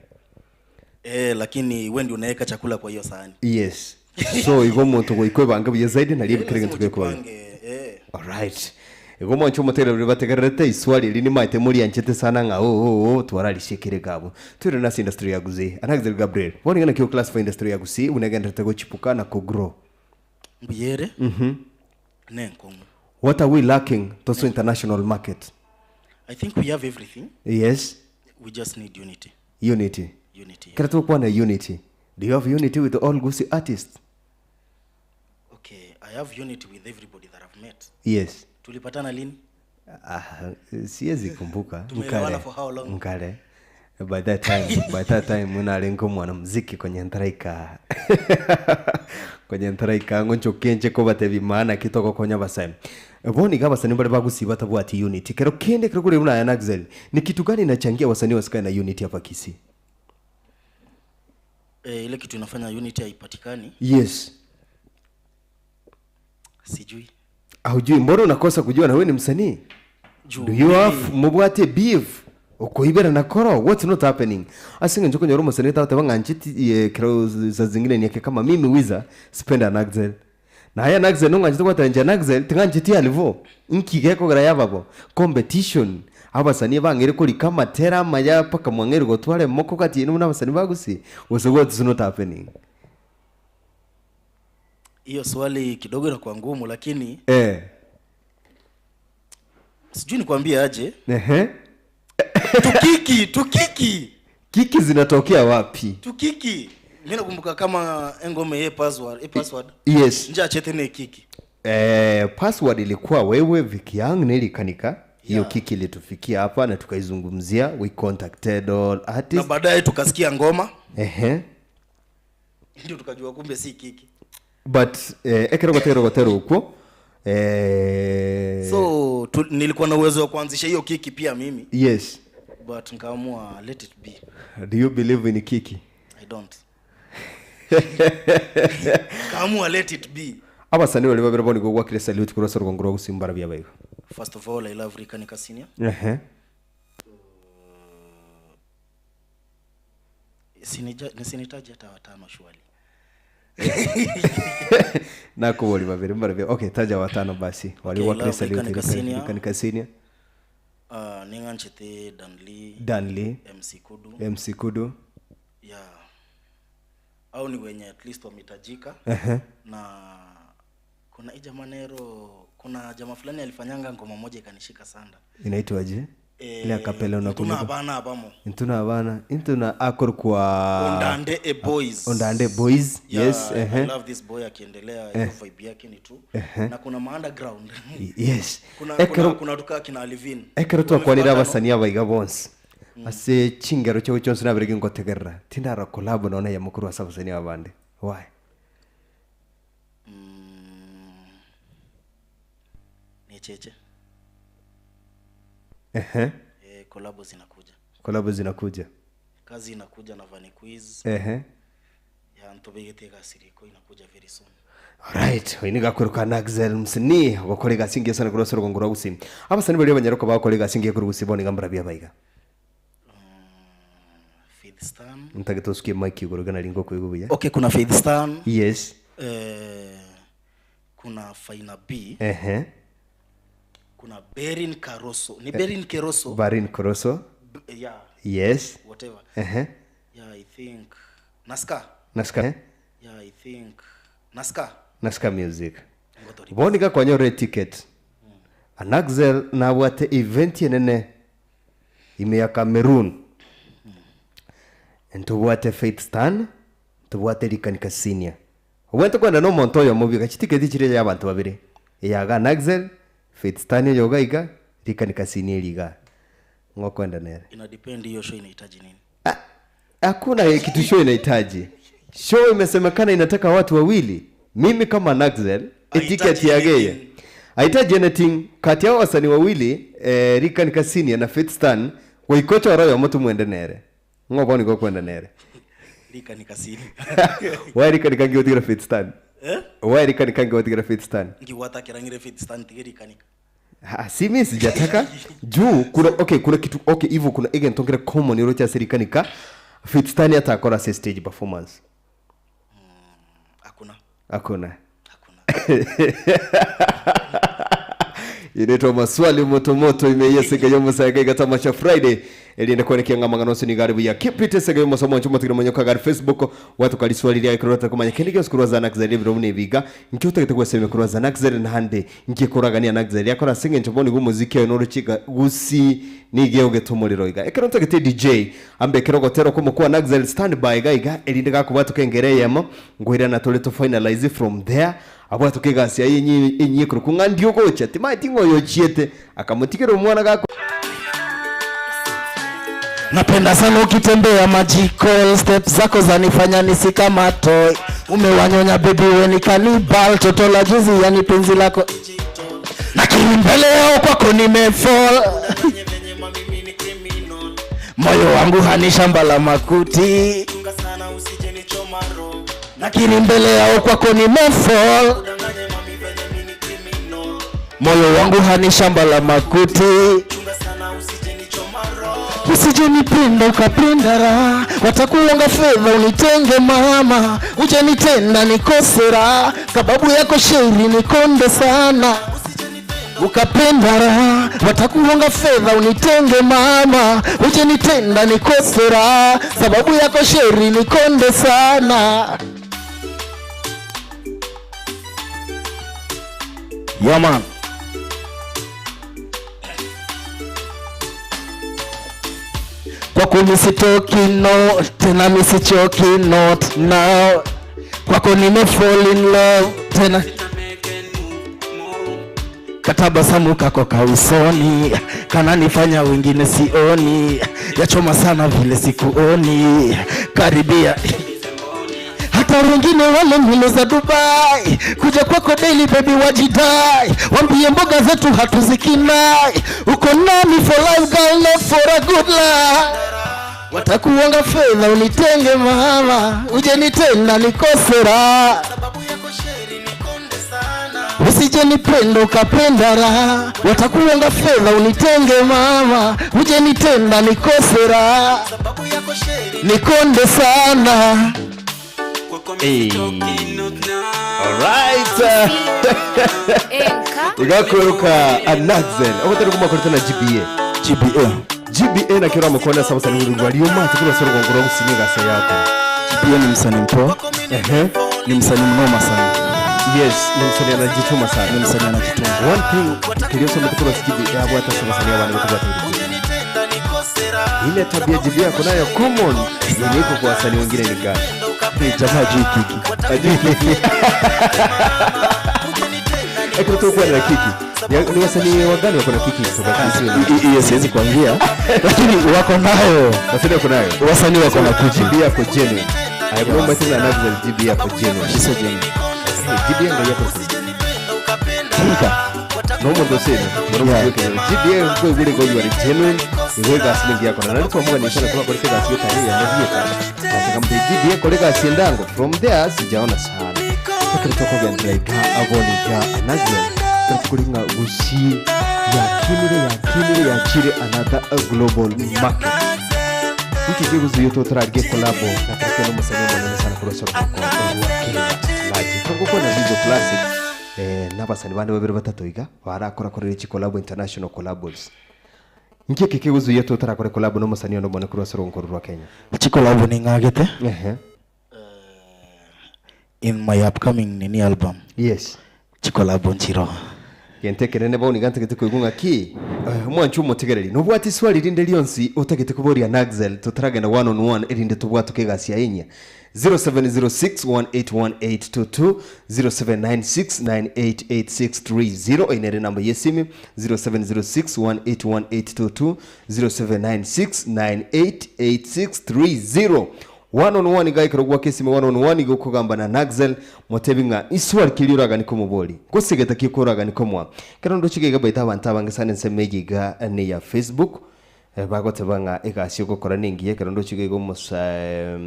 [SPEAKER 4] eh, lakini we ndio unaweka chakula kwa hiyo sahani
[SPEAKER 3] Yes. So igo omonto goika oebange buya zaidi nario
[SPEAKER 4] Eh,
[SPEAKER 3] ebikere
[SPEAKER 4] lazima
[SPEAKER 3] egento gekoba.
[SPEAKER 4] ujipange eh.
[SPEAKER 3] Alright. Igo mwanche omotegereri oria bategererete iswali eri nimaete morianchete sana ng'a oo oo oo twararisiekire iga abwo. Toire nase industry ya Gusii. Anaxel Gabriel, bono iga naki oclassify industry ya Gusii buna egendererete gochipuka na kogrow?
[SPEAKER 4] Mbuya ere nenkong'u.
[SPEAKER 3] What are we lacking tosoe international market?
[SPEAKER 4] I think we have everything.
[SPEAKER 3] Yes.
[SPEAKER 4] We just need unity.
[SPEAKER 3] Unity.
[SPEAKER 4] Unity.
[SPEAKER 3] Ekero togokwana unity, do you have unity with all Gusii artists?
[SPEAKER 4] Okay, I have unity with everybody that I've met.
[SPEAKER 3] Yes.
[SPEAKER 4] Tulipatana lini?
[SPEAKER 3] Ah, siwezi kumbuka.
[SPEAKER 4] Tumeelewana
[SPEAKER 3] Nkare.
[SPEAKER 4] for how long?
[SPEAKER 3] Nkare. By that time, by that time narenge omwanamuziki konya ntaraika konya ntaraika ng'o nchoke nche kobatebia maana ki togokonya abasae. Bono iga abasani mbare bagusii batabwati unity. Kero kende ekero kore buna aye Naxel, ni kitu gani inachangia wasanii wasikae na unity hapa Kisii?
[SPEAKER 4] Eh, ile kitu inafanya unity haipatikani.
[SPEAKER 3] Yes.
[SPEAKER 4] Sijui.
[SPEAKER 3] Haujui, mbona unakosa kujua na wewe ni msanii?
[SPEAKER 4] Juu
[SPEAKER 3] Do you have mobwate beef? Okoibera na koro what's not happening? Ase eng'encho okonyora omosanii tagoteba ng'a inche ti eh, kero za zingine nieke kama mimi Wiza sipenda Anaxel. Na aye Anaxel nong'anchete gwateba inche Anaxel ting'ancheti alivo. Inki gekogera yaba bo? Competition. Abasanii bang'eire korika amatera amaya mpaka mwang'eire gotwara emoko gati yaino buna abasanii ba Gusii gose what's not happening?
[SPEAKER 4] Hiyo swali kidogo inakuwa ngumu lakini
[SPEAKER 3] Eh.
[SPEAKER 4] sijui nikwambie aje.
[SPEAKER 3] Ehe.
[SPEAKER 4] Tukiki, tukiki.
[SPEAKER 3] Kiki zinatokea wapi?
[SPEAKER 4] Tukiki. Mi nakumbuka kama engoma ye password, e password.
[SPEAKER 3] Yes.
[SPEAKER 4] Njachete ne kiki.
[SPEAKER 3] Eh, password ilikuwa wewe Vicky Young nilikanika hiyo Kiki ilitufikia hapa na tukaizungumzia, we contacted all
[SPEAKER 4] Na
[SPEAKER 3] artists.
[SPEAKER 4] baadaye tukasikia ngoma
[SPEAKER 3] Ehe.
[SPEAKER 4] ndio tukajua kumbe si kiki.
[SPEAKER 3] But eh, ekero gotero gotero ukwo eh,
[SPEAKER 4] So tu, nilikuwa na uwezo wa kuanzisha hiyo kiki pia mimi
[SPEAKER 3] yes.
[SPEAKER 4] but nikaamua let it be.
[SPEAKER 3] Do you believe in kiki?
[SPEAKER 4] I don't. Nikaamua let it be.
[SPEAKER 3] Abasani bari babere boni gogwakire salute kurasa rwongoro rwa gusimbara byabayo.
[SPEAKER 4] First of all, I love Rikanika Senior.
[SPEAKER 3] Ehe.
[SPEAKER 4] Sinitaji hata watano surely.
[SPEAKER 3] Nako bori babere mbara okay, taja watano basi. Wali
[SPEAKER 4] Okay, I
[SPEAKER 3] wakire
[SPEAKER 4] love
[SPEAKER 3] salute
[SPEAKER 4] Rikanika Senior.
[SPEAKER 3] Rikanika Senior.
[SPEAKER 4] Ning'anchete Danly,
[SPEAKER 3] Danly,
[SPEAKER 4] MC Kudu.
[SPEAKER 3] MC Kudu.
[SPEAKER 4] Yeah. Au ni wenye at least wametajika. Na kuna hii jamaa Nero, kuna jamaa fulani alifanyanga ngoma moja ikanishika sana.
[SPEAKER 3] Inaitwaje?
[SPEAKER 4] Eh,
[SPEAKER 3] Ile akapela unakumbuka?
[SPEAKER 4] Ntuna abana abamo.
[SPEAKER 3] Ntuna abana, intuna akor kwa
[SPEAKER 4] Ondande a boys.
[SPEAKER 3] Ondande Boys.
[SPEAKER 4] Yeah,
[SPEAKER 3] yes,
[SPEAKER 4] I
[SPEAKER 3] ehe.
[SPEAKER 4] love this boy akiendelea hiyo vibe yake ni tu. Na kuna ma underground.
[SPEAKER 3] Yes.
[SPEAKER 4] Kuna
[SPEAKER 3] Ekero
[SPEAKER 4] kuna kuna tuka kina Alvin.
[SPEAKER 3] ekero twakwanire abasani abaiga bonsi ase chingero chao chonsi nabere ngotegerera tindara collab nona ya mukuru ase abasani abande why
[SPEAKER 4] Ni cheche.
[SPEAKER 3] ehe
[SPEAKER 4] Eh, collab zinakuja.
[SPEAKER 3] collab zinakuja
[SPEAKER 4] Kazi inakuja na Vani Quiz.
[SPEAKER 3] ehe
[SPEAKER 4] Ya ntobegete gasiriko inakuja very soon.
[SPEAKER 3] Alright, oini gakweruka Naxel msini gokora gasingie sana kurose rugongoro gusi abasani bari abanyaruka bakora gasingie kuri gusi boni gambara bya baiga
[SPEAKER 4] Faith Stan.
[SPEAKER 3] ntagete usikie mic iguru gana ringo kuigubuya
[SPEAKER 4] Okay, kuna Faith Stan.
[SPEAKER 3] yes
[SPEAKER 4] Eh, kuna Faina B.
[SPEAKER 3] ehe
[SPEAKER 4] Kuna Berin Caroso. Ni Berin Keroso.
[SPEAKER 3] Barin Koroso
[SPEAKER 4] Yeah,
[SPEAKER 3] yes
[SPEAKER 4] whatever.
[SPEAKER 3] ehe
[SPEAKER 4] Yeah, I think Naska.
[SPEAKER 3] Naska eh?
[SPEAKER 4] Yeah, I think Naska.
[SPEAKER 3] Naska music
[SPEAKER 4] Ngotori.
[SPEAKER 3] boni gakwanyore ticket Anaxel nabwate event yenene ime ya Cameroon ntubwate Faith Stan ntubwate Rikanika Senior obwente kwenda nomonto oyo mubi gachitiketi chire ya abantu babere eyaga Anaxel Faith Stan oyo gaiga Rikanika Senior eriga ng'okwenda nere
[SPEAKER 4] Ina depend hiyo show inahitaji nini.
[SPEAKER 3] Ah, hakuna kitu show inahitaji show imesemekana inataka watu wawili mimi kama Naxel etiketi yageye haitaji anything kati yao wasanii wawili eh, Rikan Kasinia na Faith Stan waikocha oroyo mutu mwende nere ng'obo niko kwenda nere
[SPEAKER 4] Rika ni kasini.
[SPEAKER 3] Why Rikan kangi Faith Stan
[SPEAKER 4] Eh?
[SPEAKER 3] Why Rikan kangi Faith Stan
[SPEAKER 4] Ngiwata kirangire Faith Stan tige Rika nika.
[SPEAKER 3] Ah, si mimi sijataka juu kuna okay kuna kitu okay hivyo kuna again tongere common iro cha serikanika Faith Stan atakora se stage performance
[SPEAKER 4] Hakuna.
[SPEAKER 3] hakuna
[SPEAKER 4] Hakuna.
[SPEAKER 3] inaitwa maswali motomoto imeiyesegeyo musayagaiga tamasha friday elienda kuonekea ng'amang'ano ni gari ya kipite segeyo masomo nchumo tigire manyoka gari facebook watu kali swali lya ikrota kumanya kendi gyose kurwa zana kuzali biro mune biga nkyo utagete kweseme kurwa zana kuzali nahande nkikoragania na kuzali yakora singe nchoboni gumuziki ayo noruchiga gusi nige ugetumuriro iga ekero ntagete DJ ambe kerogotero kumukuwa Naxel stand by gaiga elinde gakubatu kengereyemo ngwira na tole to finalize from there abwatu kegasia yenyi enyi kurukunga ndio gocha timaiti ngoyo chiete akamutikira omwana gako
[SPEAKER 1] Napenda sana ukitembea magical steps zako zanifanya nisikamatoy. Umewanyonya baby we ni cannibal, toto la juzi yani penzi lako nakiri mbele yao kwako nimefall. Moyo wangu hani shamba la makuti, nakiri mbele yao kwako nimefall. Moyo wangu hani shamba la makuti, usije nipenda ukapenda raha, watakuonga fedha unitenge mama, uje nitenda nikose raha, sababu yako shairi nikonde sana ukapenda raha, watakuonga fedha unitenge mama, uje nitenda nikose raha, sababu yako shairi nikonde sana.
[SPEAKER 4] Yeah, man.
[SPEAKER 1] Kwako mi sitoki no, tena mi sichoki not now. Kwako nime fall in love tena katabasamu kako kausoni kananifanya wengine sioni, yachoma sana vile sikuoni, karibia hata wengine wale milo za Dubai kuja kwako daily baby wajidai, wambie mboga zetu hatuzikinai, uko nami for life girl, not for a good life. Watakuonga fedha unitenge mama, uje nitenda nikosera usije nipenda ukapenda raha, watakuonga fedha unitenge mama, uje nitenda nikosera nikonde sana.
[SPEAKER 3] Hey. Alright. Igakweruka Anaxel. Ogotari kumakorete na GBA.
[SPEAKER 4] GBA.
[SPEAKER 3] GBA nakero amakona saba sani nguru walioma tukura soro gongoro gusinye gase yako.
[SPEAKER 4] GBA ni msanii mpoa.
[SPEAKER 3] Ehe.
[SPEAKER 4] Ni msanii mnoma sana.
[SPEAKER 3] Yes, ni msanii anajituma sana.
[SPEAKER 4] Ni msanii anajituma.
[SPEAKER 3] One thing kiliyo mtukura GBA abo hata saba sani abantu batatu. Ile tabia GBA yako nayo common yenye iko kwa wasanii wengine ni gani?
[SPEAKER 4] Hey, jamaa hajui kiki.
[SPEAKER 3] Hajui kiki. Ekero tulikuwa na kiki. Ni wasanii wagani wako na kiki kutoka Kisii?
[SPEAKER 4] Hiyo siwezi kuambia. Lakini wako nayo.
[SPEAKER 3] Wasanii wako nayo.
[SPEAKER 4] Wasanii wako na kiki.
[SPEAKER 3] GB yako genuine. I have no matter na Anaxel GB yako genuine.
[SPEAKER 4] She's so genuine.
[SPEAKER 3] Hey, GB yangu yako.
[SPEAKER 4] Tinka.
[SPEAKER 3] No more to say.
[SPEAKER 4] Yeah.
[SPEAKER 3] GB ngo gure go you are genuine. Iwe gasi ningi yako na nani twamuga ni sana kwa kore gasi yote ya ndiye. Katika mbe GB kore gasi ndango. From there sijaona sana. Lakini toko gani like aboni ga Anaxel. Tukuringa gusi ya kinire ya kinire ya chire another global market. Wiki kiguzi yoto tarage collabo na tarake no musanii munene sana kurosora kwa wa Kenya. Laji tungoko na Vizo Classic n'abasani bande babiri batatu iga barakora korera iki collabo international collabos. Niki kiguzi yoto tarakore collabo no musanii no mone kurosora ngoro rwa Kenya.
[SPEAKER 4] Iki collabo ni ngagete?
[SPEAKER 3] Ehe.
[SPEAKER 4] In my upcoming nini album.
[SPEAKER 3] Yes.
[SPEAKER 4] Chikolabo nchiro.
[SPEAKER 3] Gentekerene boni gante kuigunga ki mwanchu mutegereri nobwati swali rinde lyonsi utagete kuboria Naxel tutaragenda one on one erinde tubwatu kegasia inya 0706181822 0796988630 inere namba yesimi 0706181822 0796988630 one on one gai karogwa kesimi one on one gukugamba na Naxel motebinga iswali kiliraga niko muboli gusigeta kikoraga niko mwa kero ndo chigega baita abantu abange sana nsemegiga ni ya Facebook bagotebanga egasio gukora ningiye kero ndo chigega musa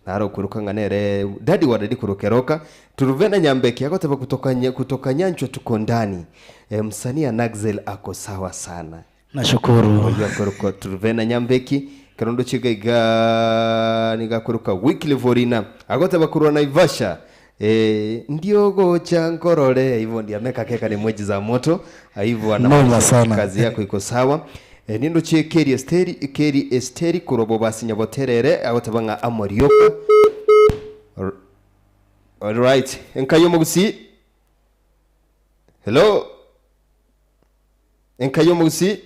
[SPEAKER 3] naro kurukanga nere dadi wa dadi kurukeroka turuvena nyambeki agoteba kutoka nyanchwa tuko ndani msanii Anaxel ako sawa sana.
[SPEAKER 4] Nashukuru.
[SPEAKER 3] Oyo kuruko turuvena nyambeki karondo chigaiga nigakuruka weekly vorina agoteba kurwa Naivasha ndio gocha nkorore hivyo ndio ameka keka ni mweji za moto hivyo
[SPEAKER 4] ana sana
[SPEAKER 3] kazi yako iko sawa nindo che Keri Esteri Keri Esteri kurobo basi nyaboterere agoteba amorioka. All right enkayo mugusi. Hello enkayo mugusi.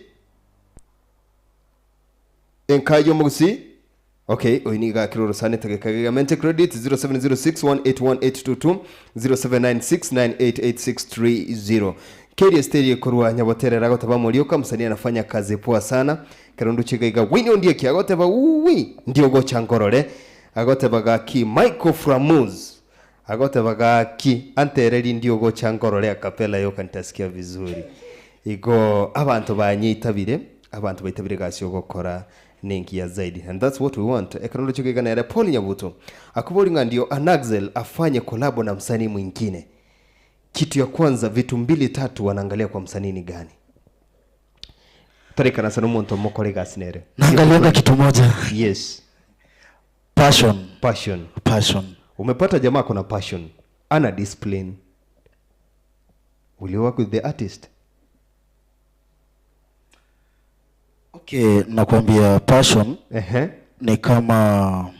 [SPEAKER 3] Enkayo mugusi. Okay, oiniga kiroro sane tegekaga mente credit 0706181822 0796988630. Keri Esteri korwa nyaboterera agoteba morioka msanii anafanya kazi poa sana. Karondu chigaiga wini ondie ki agoteba uwi ndio gocha ngorore agoteba gaki Michael Framuz agoteba gaki antereri ndio gocha ngorore akapela yo kantasikia vizuri. Igo abantu banyitabire abantu baitabire gasyo gokora ningi ya zaidi and that's what we want. Ekanondo chigaiga na Paul Nyabuto akubolinga ndio Anaxel afanye collabo na msanii mwingine. Kitu ya kwanza vitu mbili tatu wanaangalia kwa msanii ni gani? Tarika na sanu muntu mokore gasinere.
[SPEAKER 4] Naangalia kitu moja.
[SPEAKER 3] Yes.
[SPEAKER 4] Passion.
[SPEAKER 3] Passion.
[SPEAKER 4] Passion.
[SPEAKER 3] Umepata jamaa kuna passion. Ana discipline. Will you work with the artist?
[SPEAKER 4] Okay, nakwambia passion ni kama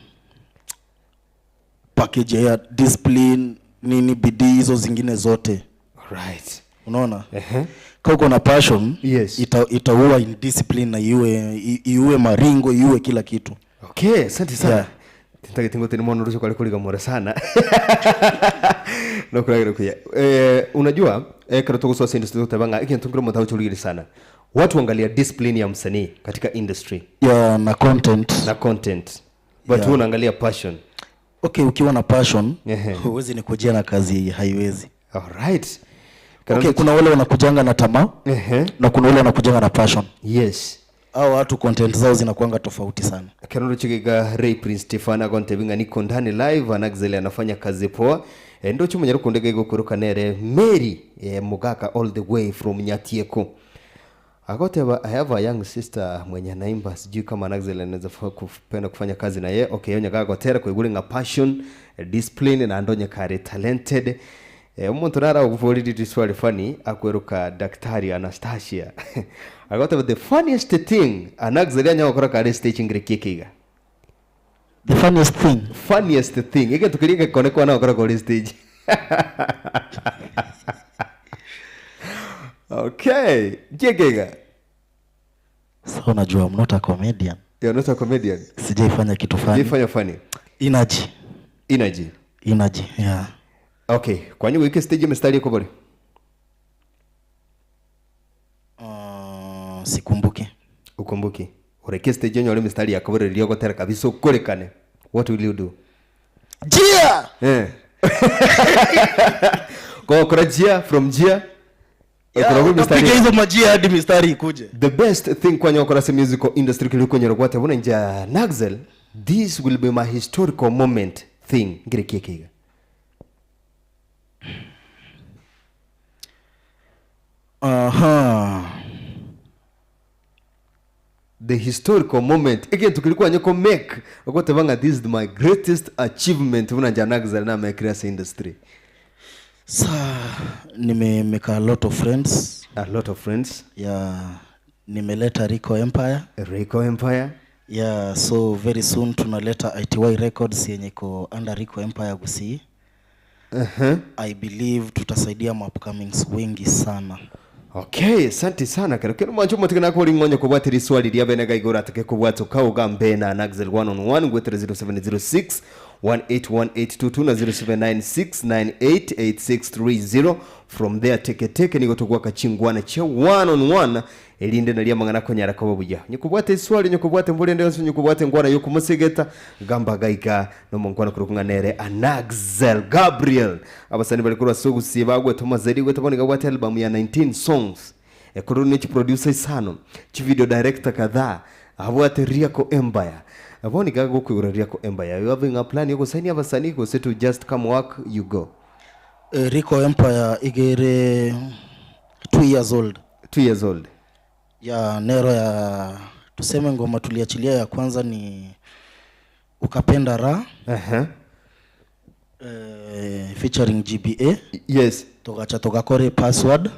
[SPEAKER 4] package ya discipline, nini bidii hizo zingine zote.
[SPEAKER 3] Right.
[SPEAKER 4] Unaona? Kama uko na passion
[SPEAKER 3] Yes.
[SPEAKER 4] ita, itaua indiscipline na iue iue maringo iue kila kitu.
[SPEAKER 3] Okay, asante sana.
[SPEAKER 4] Yeah.
[SPEAKER 3] Tintagete ngote ni mwana rusho kwale kuliga mora sana. No kuragira kuya. Unajua kero tugusoa industry tutabanga ikintu ngiro mutaho churigiri sana. Watu angalia discipline ya msanii katika industry
[SPEAKER 4] Yeah, na content.
[SPEAKER 3] na content. But yeah. Unaangalia passion.
[SPEAKER 4] Okay, ukiwa na passion huwezi nikujia na kazi haiwezi.
[SPEAKER 3] All right.
[SPEAKER 4] Okay, kuna wale wanakujanga na tamaa na kuna wale wanakujanga na passion.
[SPEAKER 3] Yes.
[SPEAKER 4] Hao watu content zao zinakuanga tofauti sana.
[SPEAKER 3] Kanondo chigiga Ray Prince Stefan agonte binga niko ndani live Anaxel anafanya kazi poa. Ndo chumunya rukundega igukuruka nere Mary Mugaka all the way from Nyatieko. Agoteba I have a young sister mwenye anaimba sijui kama Anaxel anaweza kupenda kufanya kazi na ye. Okay, yonya gagotera kuigure nga passion, discipline na ndonye kare talented. Umuntu nara uguvuriri riswali funny akweruka Daktari Anastasia. Agoteba the funniest thing Anaxel anya kare stage ngire kikiga.
[SPEAKER 4] The funniest thing.
[SPEAKER 3] Funniest thing. Ike tukirike kone kwa na kore stage. Okay, kikiga.
[SPEAKER 4] So unajua I'm not a comedian.
[SPEAKER 3] You're not a comedian.
[SPEAKER 4] Sijaifanya kitu funny.
[SPEAKER 3] Sijaifanya funny.
[SPEAKER 4] Energy.
[SPEAKER 3] Energy.
[SPEAKER 4] Energy, yeah.
[SPEAKER 3] Okay, kwanyu wike stage mstari yuko bore?
[SPEAKER 4] Sikumbuki.
[SPEAKER 3] Ukumbuki. Ureke stage yenyu mstari yako bore liyoko tera kabisa ukorekane. What will you do?
[SPEAKER 4] Jia!
[SPEAKER 3] Kwa kora jia from jia.
[SPEAKER 4] Yeah, utapiga hizo majia hadi mistari ikuje.
[SPEAKER 3] The best thing kwanyu okora se musical industry kiliko nyero kwate bona nja Naxel, this will be my historical moment thing ngire kikiga.
[SPEAKER 4] Aha.
[SPEAKER 3] The historical moment again tukilikuwa nyoko make okote banga this is my greatest achievement una nja Naxel na my creation industry.
[SPEAKER 4] Sa nime make a lot of friends.
[SPEAKER 3] A lot of friends.
[SPEAKER 4] Yeah, nimeleta Rico Empire.
[SPEAKER 3] Rico Empire.
[SPEAKER 4] Yeah, so very soon tunaleta ITY Records yenye iko under Rico Empire Gusii. I believe tutasaidia ma upcomings wengi sana.
[SPEAKER 3] Okay, asante sana. Kero kero mwancho mutikana ko ringonyo kubwatira iswali ria bene gaigora atake kubwata kauga mbena Anaxel 1 on 1 ngwetera 0706 181822 na 0796988630. From there teke teke nigo tugwa kachingwana cha 1 on 1 elinde nalia mangana konyara ko buya. Nyukubwate iswali nyukubwate mbulende yonse nyukubwate ngwana yokumusigeta gamba gaika no mongwana kurukunganere Anaxel Gabriel. Abasani bali kurwa sogusi bagwe tomazeri gwe toboni gabwate album ya 19 songs. Ekuru ni producer isano, chi video director kadhaa, abwate Riako Empire. Aboni gago kwigura Riako Empire. You having a plan yoko sign abasani go say to just come work you go.
[SPEAKER 4] Rico Empire igere 2 years old.
[SPEAKER 3] 2 years old.
[SPEAKER 4] Ya nero ya tuseme ngoma tuliachilia ya kwanza ni Ukapenda Ra. Featuring GBA.
[SPEAKER 3] Yes.
[SPEAKER 4] Togacha togakore password.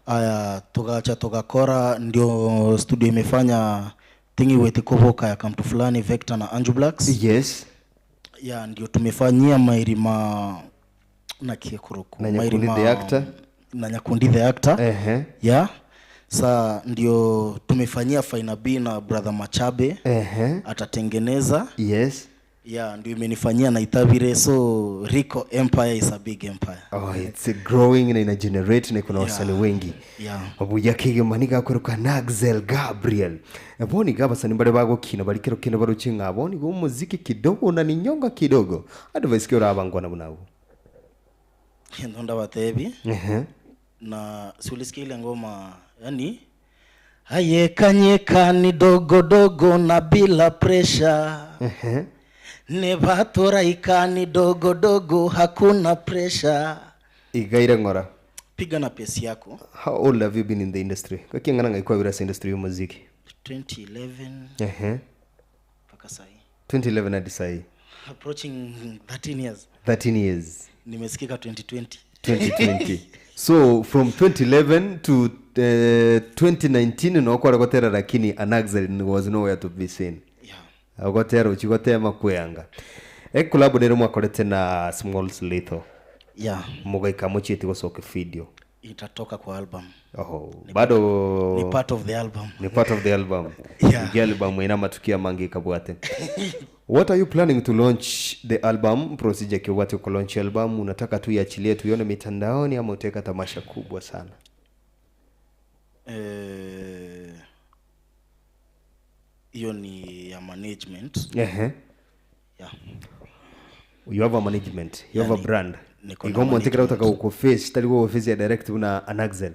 [SPEAKER 4] Aya togacha togakora ndio studio imefanya thingy with Koboka ya kamtu fulani Vector na Anju Blacks.
[SPEAKER 3] Yes.
[SPEAKER 4] Ya ndio tumefanyia Mairima na Kiekuruku.
[SPEAKER 3] Na Nyakundi the actor.
[SPEAKER 4] Na Nyakundi the actor. Ya. Sa ndio tumefanyia Faina B na brother Machabe. Atatengeneza.
[SPEAKER 3] Yes.
[SPEAKER 4] Ya ndio imenifanyia na Itabire, so Rico Empire is a big empire.
[SPEAKER 3] Oh, it's a growing na ina generate na kuna wasanii wengi.
[SPEAKER 4] Yeah.
[SPEAKER 3] Obuya kige maniga kweruka Anaxel Gabriel. Aboni gaba sani bare bago kino bali kero kino baruchinga aboni go muziki kidogo na ninyonga kidogo. Advice kyo rabangwa na bunabo.
[SPEAKER 4] Ndonda batebi. Na si ulisikia ile ngoma yani ayekanyeka ni dogo dogo na bila pressure. Nebatoraika ni dogo dogo hakuna pressure.
[SPEAKER 3] Igaire ngora.
[SPEAKER 4] Piga na pesi yako.
[SPEAKER 3] How old have you been in the industry? Kakingana ngaikwa bila industry ya muziki.
[SPEAKER 4] 2011. Mpaka sahi.
[SPEAKER 3] 2011 hadi sahi.
[SPEAKER 4] Approaching 13 years.
[SPEAKER 3] 13 years.
[SPEAKER 4] Nimesikika 2020.
[SPEAKER 3] 2020. So from 2011 to 2019 no kwara kotera lakini Anaxel was nowhere to be seen.
[SPEAKER 4] Yeah.
[SPEAKER 3] Agotera uchigotema kuyanga. E collab nero mwakorete na Small Lethal.
[SPEAKER 4] Yeah.
[SPEAKER 3] Mogaika mochieti gosoka efidio.
[SPEAKER 4] Itatoka kwa album.
[SPEAKER 3] Oh, bado
[SPEAKER 4] Ni part of the album.
[SPEAKER 3] Ni part of the album.
[SPEAKER 4] Yeah.
[SPEAKER 3] Iga album ina matukio amange ikabwate. What are you planning to launch the album? Procedure kiwate ku launch album, unataka tu iachilie tuione mitandaoni ama utaweka tamasha kubwa sana?
[SPEAKER 4] Eh, hiyo ni ya management.
[SPEAKER 3] Ehe.
[SPEAKER 4] Yeah.
[SPEAKER 3] You have a management, you have a brand.
[SPEAKER 4] niko na
[SPEAKER 3] Igo montekera utaka uko face, tali kwa office ya direct una Anaxel.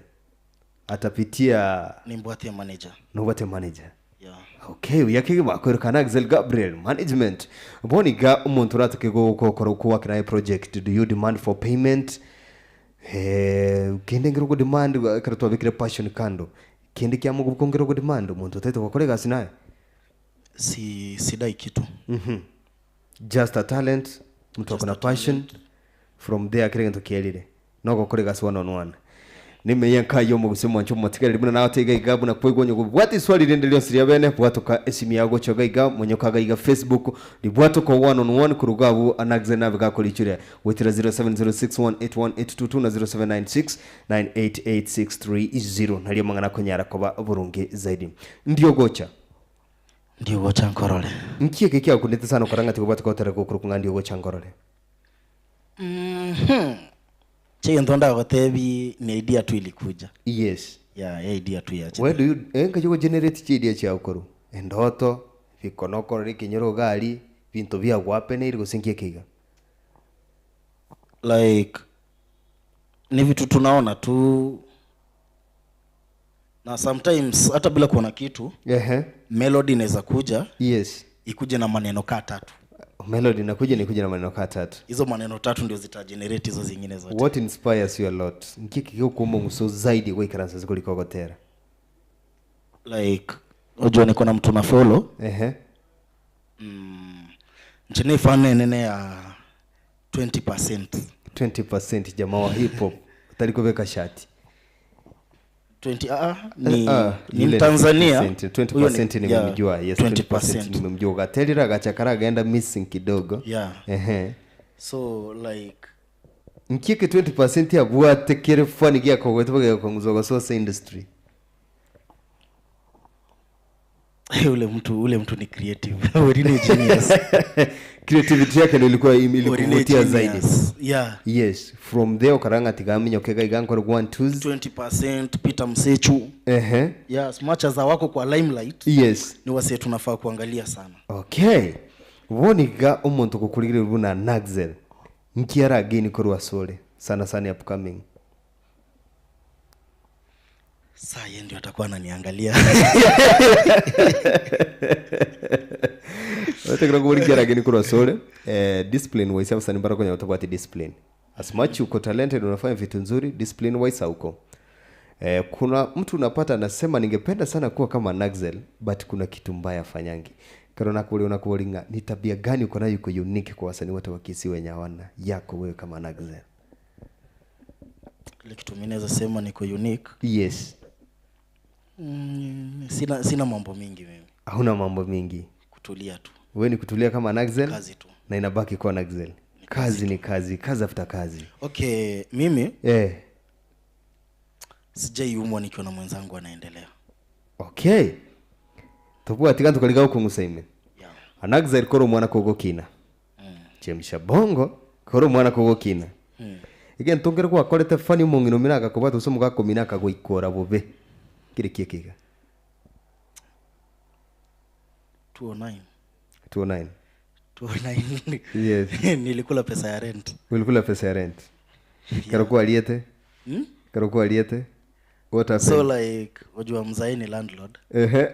[SPEAKER 3] Atapitia
[SPEAKER 4] Nimbwate manager.
[SPEAKER 3] nobate manager.
[SPEAKER 4] Yeah.
[SPEAKER 3] Okay, uyakige bakweruka Anaxel Gabriel management. Boni ga umuntu uratake gukora uko wakina project do you demand for payment? Eh, kende ngiro demand kare twabikire passion kando. Kende kya mugu kongero go demand umuntu utaita gukora gasi naye.
[SPEAKER 4] Si sidai kitu.
[SPEAKER 3] Just a talent, mtu akona passion. From there kire kintu kielire. No gukora gasi one on one. Nimeye nkayo mu gusema ncho mutigere rimwe nawe tega igabu na kwegwa nyugo bwati swali rinde lyose lya bene bwatuka esimu yago choga iga munyoka ga iga Facebook libwatuka one on one kurugabu anaxe na bigakora icure wetira 0706181822 na 0796988630 naliyo mangana konyara koba burungi zaidi ndio gocha
[SPEAKER 4] Ndio gocha nkorole.
[SPEAKER 3] nkiye kiki akundete sana karanga tikubatuka otara gukuru kunga ndio gocha ngorore
[SPEAKER 4] Mhm. Che ntonda gotebi ni idea tu ilikuja.
[SPEAKER 3] yes
[SPEAKER 4] Yeah, ya idea tu ya.
[SPEAKER 3] where do you enka yugo generate chidia chia ukoru endoto bikonokoro rikinyoro gari bintu bia gwapeneire gose nkie kiga
[SPEAKER 4] Like ni vitu tunaona tu na sometimes hata bila kuona kitu
[SPEAKER 3] ehe
[SPEAKER 4] melody inaweza kuja
[SPEAKER 3] yes
[SPEAKER 4] ikuje na maneno kaa tatu.
[SPEAKER 3] melody nakuja nikuja na maneno kaa tatu
[SPEAKER 4] Hizo maneno tatu ndio zitagenerate hizo zingine zote.
[SPEAKER 3] what inspires you a lot nkie kiga kuuma muso zaidi gwikaransa zikulikogotera
[SPEAKER 4] Like unajua niko na mtu na follow
[SPEAKER 3] ehe
[SPEAKER 4] nchini fan nene ya 20%.
[SPEAKER 3] 20% jamaa wa hip hop utalikobeka shati
[SPEAKER 4] 20 ah, ni,
[SPEAKER 3] Ah,
[SPEAKER 4] ni
[SPEAKER 3] yule
[SPEAKER 4] Mtanzania
[SPEAKER 3] 20%, 20%
[SPEAKER 4] Huyo ni-
[SPEAKER 3] nimemjua
[SPEAKER 4] yeah,
[SPEAKER 3] yes 20%
[SPEAKER 4] 20%.
[SPEAKER 3] nimemjua gatelira gachakara gaenda missing kidogo
[SPEAKER 4] Yeah.
[SPEAKER 3] ehe
[SPEAKER 4] So like
[SPEAKER 3] nkike 20% yabwate kere fani giakogwete bagakonguzwa sosa industry
[SPEAKER 4] ule mtu ule mtu ni creative. Really genius.
[SPEAKER 3] creativity yake ndio ilikuwa im-
[SPEAKER 4] Really
[SPEAKER 3] ilikuvutia zaidi
[SPEAKER 4] genius. Yeah.
[SPEAKER 3] yes from there ukaranga tigaminya okega igankora one twos
[SPEAKER 4] 20% Peter Msechu.
[SPEAKER 3] ehe
[SPEAKER 4] Yeah, as much as hawako kwa limelight
[SPEAKER 3] yes
[SPEAKER 4] ni wasee tunafaa kuangalia sana.
[SPEAKER 3] okay woniga omuntu gukurigire buna Naxel nkiara again korwa sole sana sana upcoming
[SPEAKER 4] Saa yeye ndio atakuwa ananiangalia.
[SPEAKER 3] Otekera kuburi nkiara again korwa sole eh, discipline wise abasani barakonya utabwati discipline as much uko talented unafanya vitu nzuri discipline wise hauko Eh, kuna mtu unapata anasema ningependa sana kuwa kama Naxel but kuna kitu mbaya afanyangi karona kule unakuolinga ni tabia gani uko nayo iko unique kwa wasanii wote wa Kisii wenye hawana yako wewe kama Naxel
[SPEAKER 4] Ile kitu mimi naweza sema niko unique.
[SPEAKER 3] yes
[SPEAKER 4] Mm, sina sina mambo mingi mimi.
[SPEAKER 3] hauna mambo mingi
[SPEAKER 4] Kutulia tu.
[SPEAKER 3] wewe ni kutulia kama Naxel
[SPEAKER 4] Kazi tu.
[SPEAKER 3] na inabaki kuwa Naxel kazi ni kazi kazi after kazi
[SPEAKER 4] Okay, mimi
[SPEAKER 3] eh
[SPEAKER 4] sijaiumwa nikiwa na mwenzangu anaendelea.
[SPEAKER 3] okay tobwati tika tukaliga ukungusaime
[SPEAKER 4] Yeah.
[SPEAKER 3] Anaxel koro mwana kogokina chemsha bongo koro mwana kogokina igen tongere gwakorete fani mong'ino minaga kobwata ase omogaka omino akagoikora bobe kere kie kiga
[SPEAKER 4] 209.
[SPEAKER 3] 209
[SPEAKER 4] 209.
[SPEAKER 3] Yes.
[SPEAKER 4] Nilikula pesa ya rent.
[SPEAKER 3] ulikula pesa ya rent kero kwariete
[SPEAKER 4] Hmm?
[SPEAKER 3] kero kwariete what happened
[SPEAKER 4] So like wajua mzae ni landlord.
[SPEAKER 3] ehe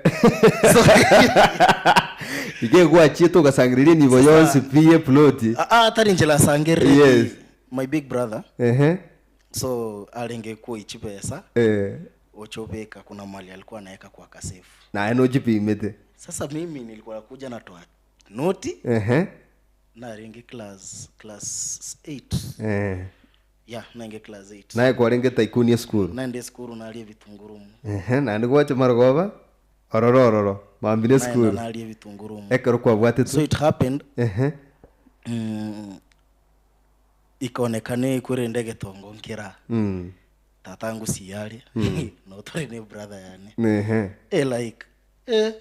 [SPEAKER 3] ige gwachiete ugasangiriria nibo yonsi piye ploti
[SPEAKER 4] Ah, ah, atari njela sangere.
[SPEAKER 3] Yes.
[SPEAKER 4] My big brother.
[SPEAKER 3] ehe
[SPEAKER 4] So alingekuwa ichi pesa
[SPEAKER 3] eh
[SPEAKER 4] ochobeka kuna mali alikuwa anaweka kwa kasefu.
[SPEAKER 3] naye nochipimete
[SPEAKER 4] Sasa mimi nilikuwa nakuja natoa noti
[SPEAKER 3] ehe
[SPEAKER 4] na ringi class class 8.
[SPEAKER 3] eh
[SPEAKER 4] Yeah, nainge class 8.
[SPEAKER 3] naye kwarenge tycoon ya school
[SPEAKER 4] Naende skuru nalie vitungurumu.
[SPEAKER 3] ehe naende gwacha marogoba ororo ororo mambire
[SPEAKER 4] Naenda
[SPEAKER 3] school
[SPEAKER 4] nalie vitungurumu.
[SPEAKER 3] ekero kwabwate
[SPEAKER 4] So
[SPEAKER 3] tu
[SPEAKER 4] it happened
[SPEAKER 3] ehe
[SPEAKER 4] mm, Ikaonekana ekwerende egetongo nkera tata angusie are notore ne brother yane
[SPEAKER 3] Ehe.
[SPEAKER 4] eh like eh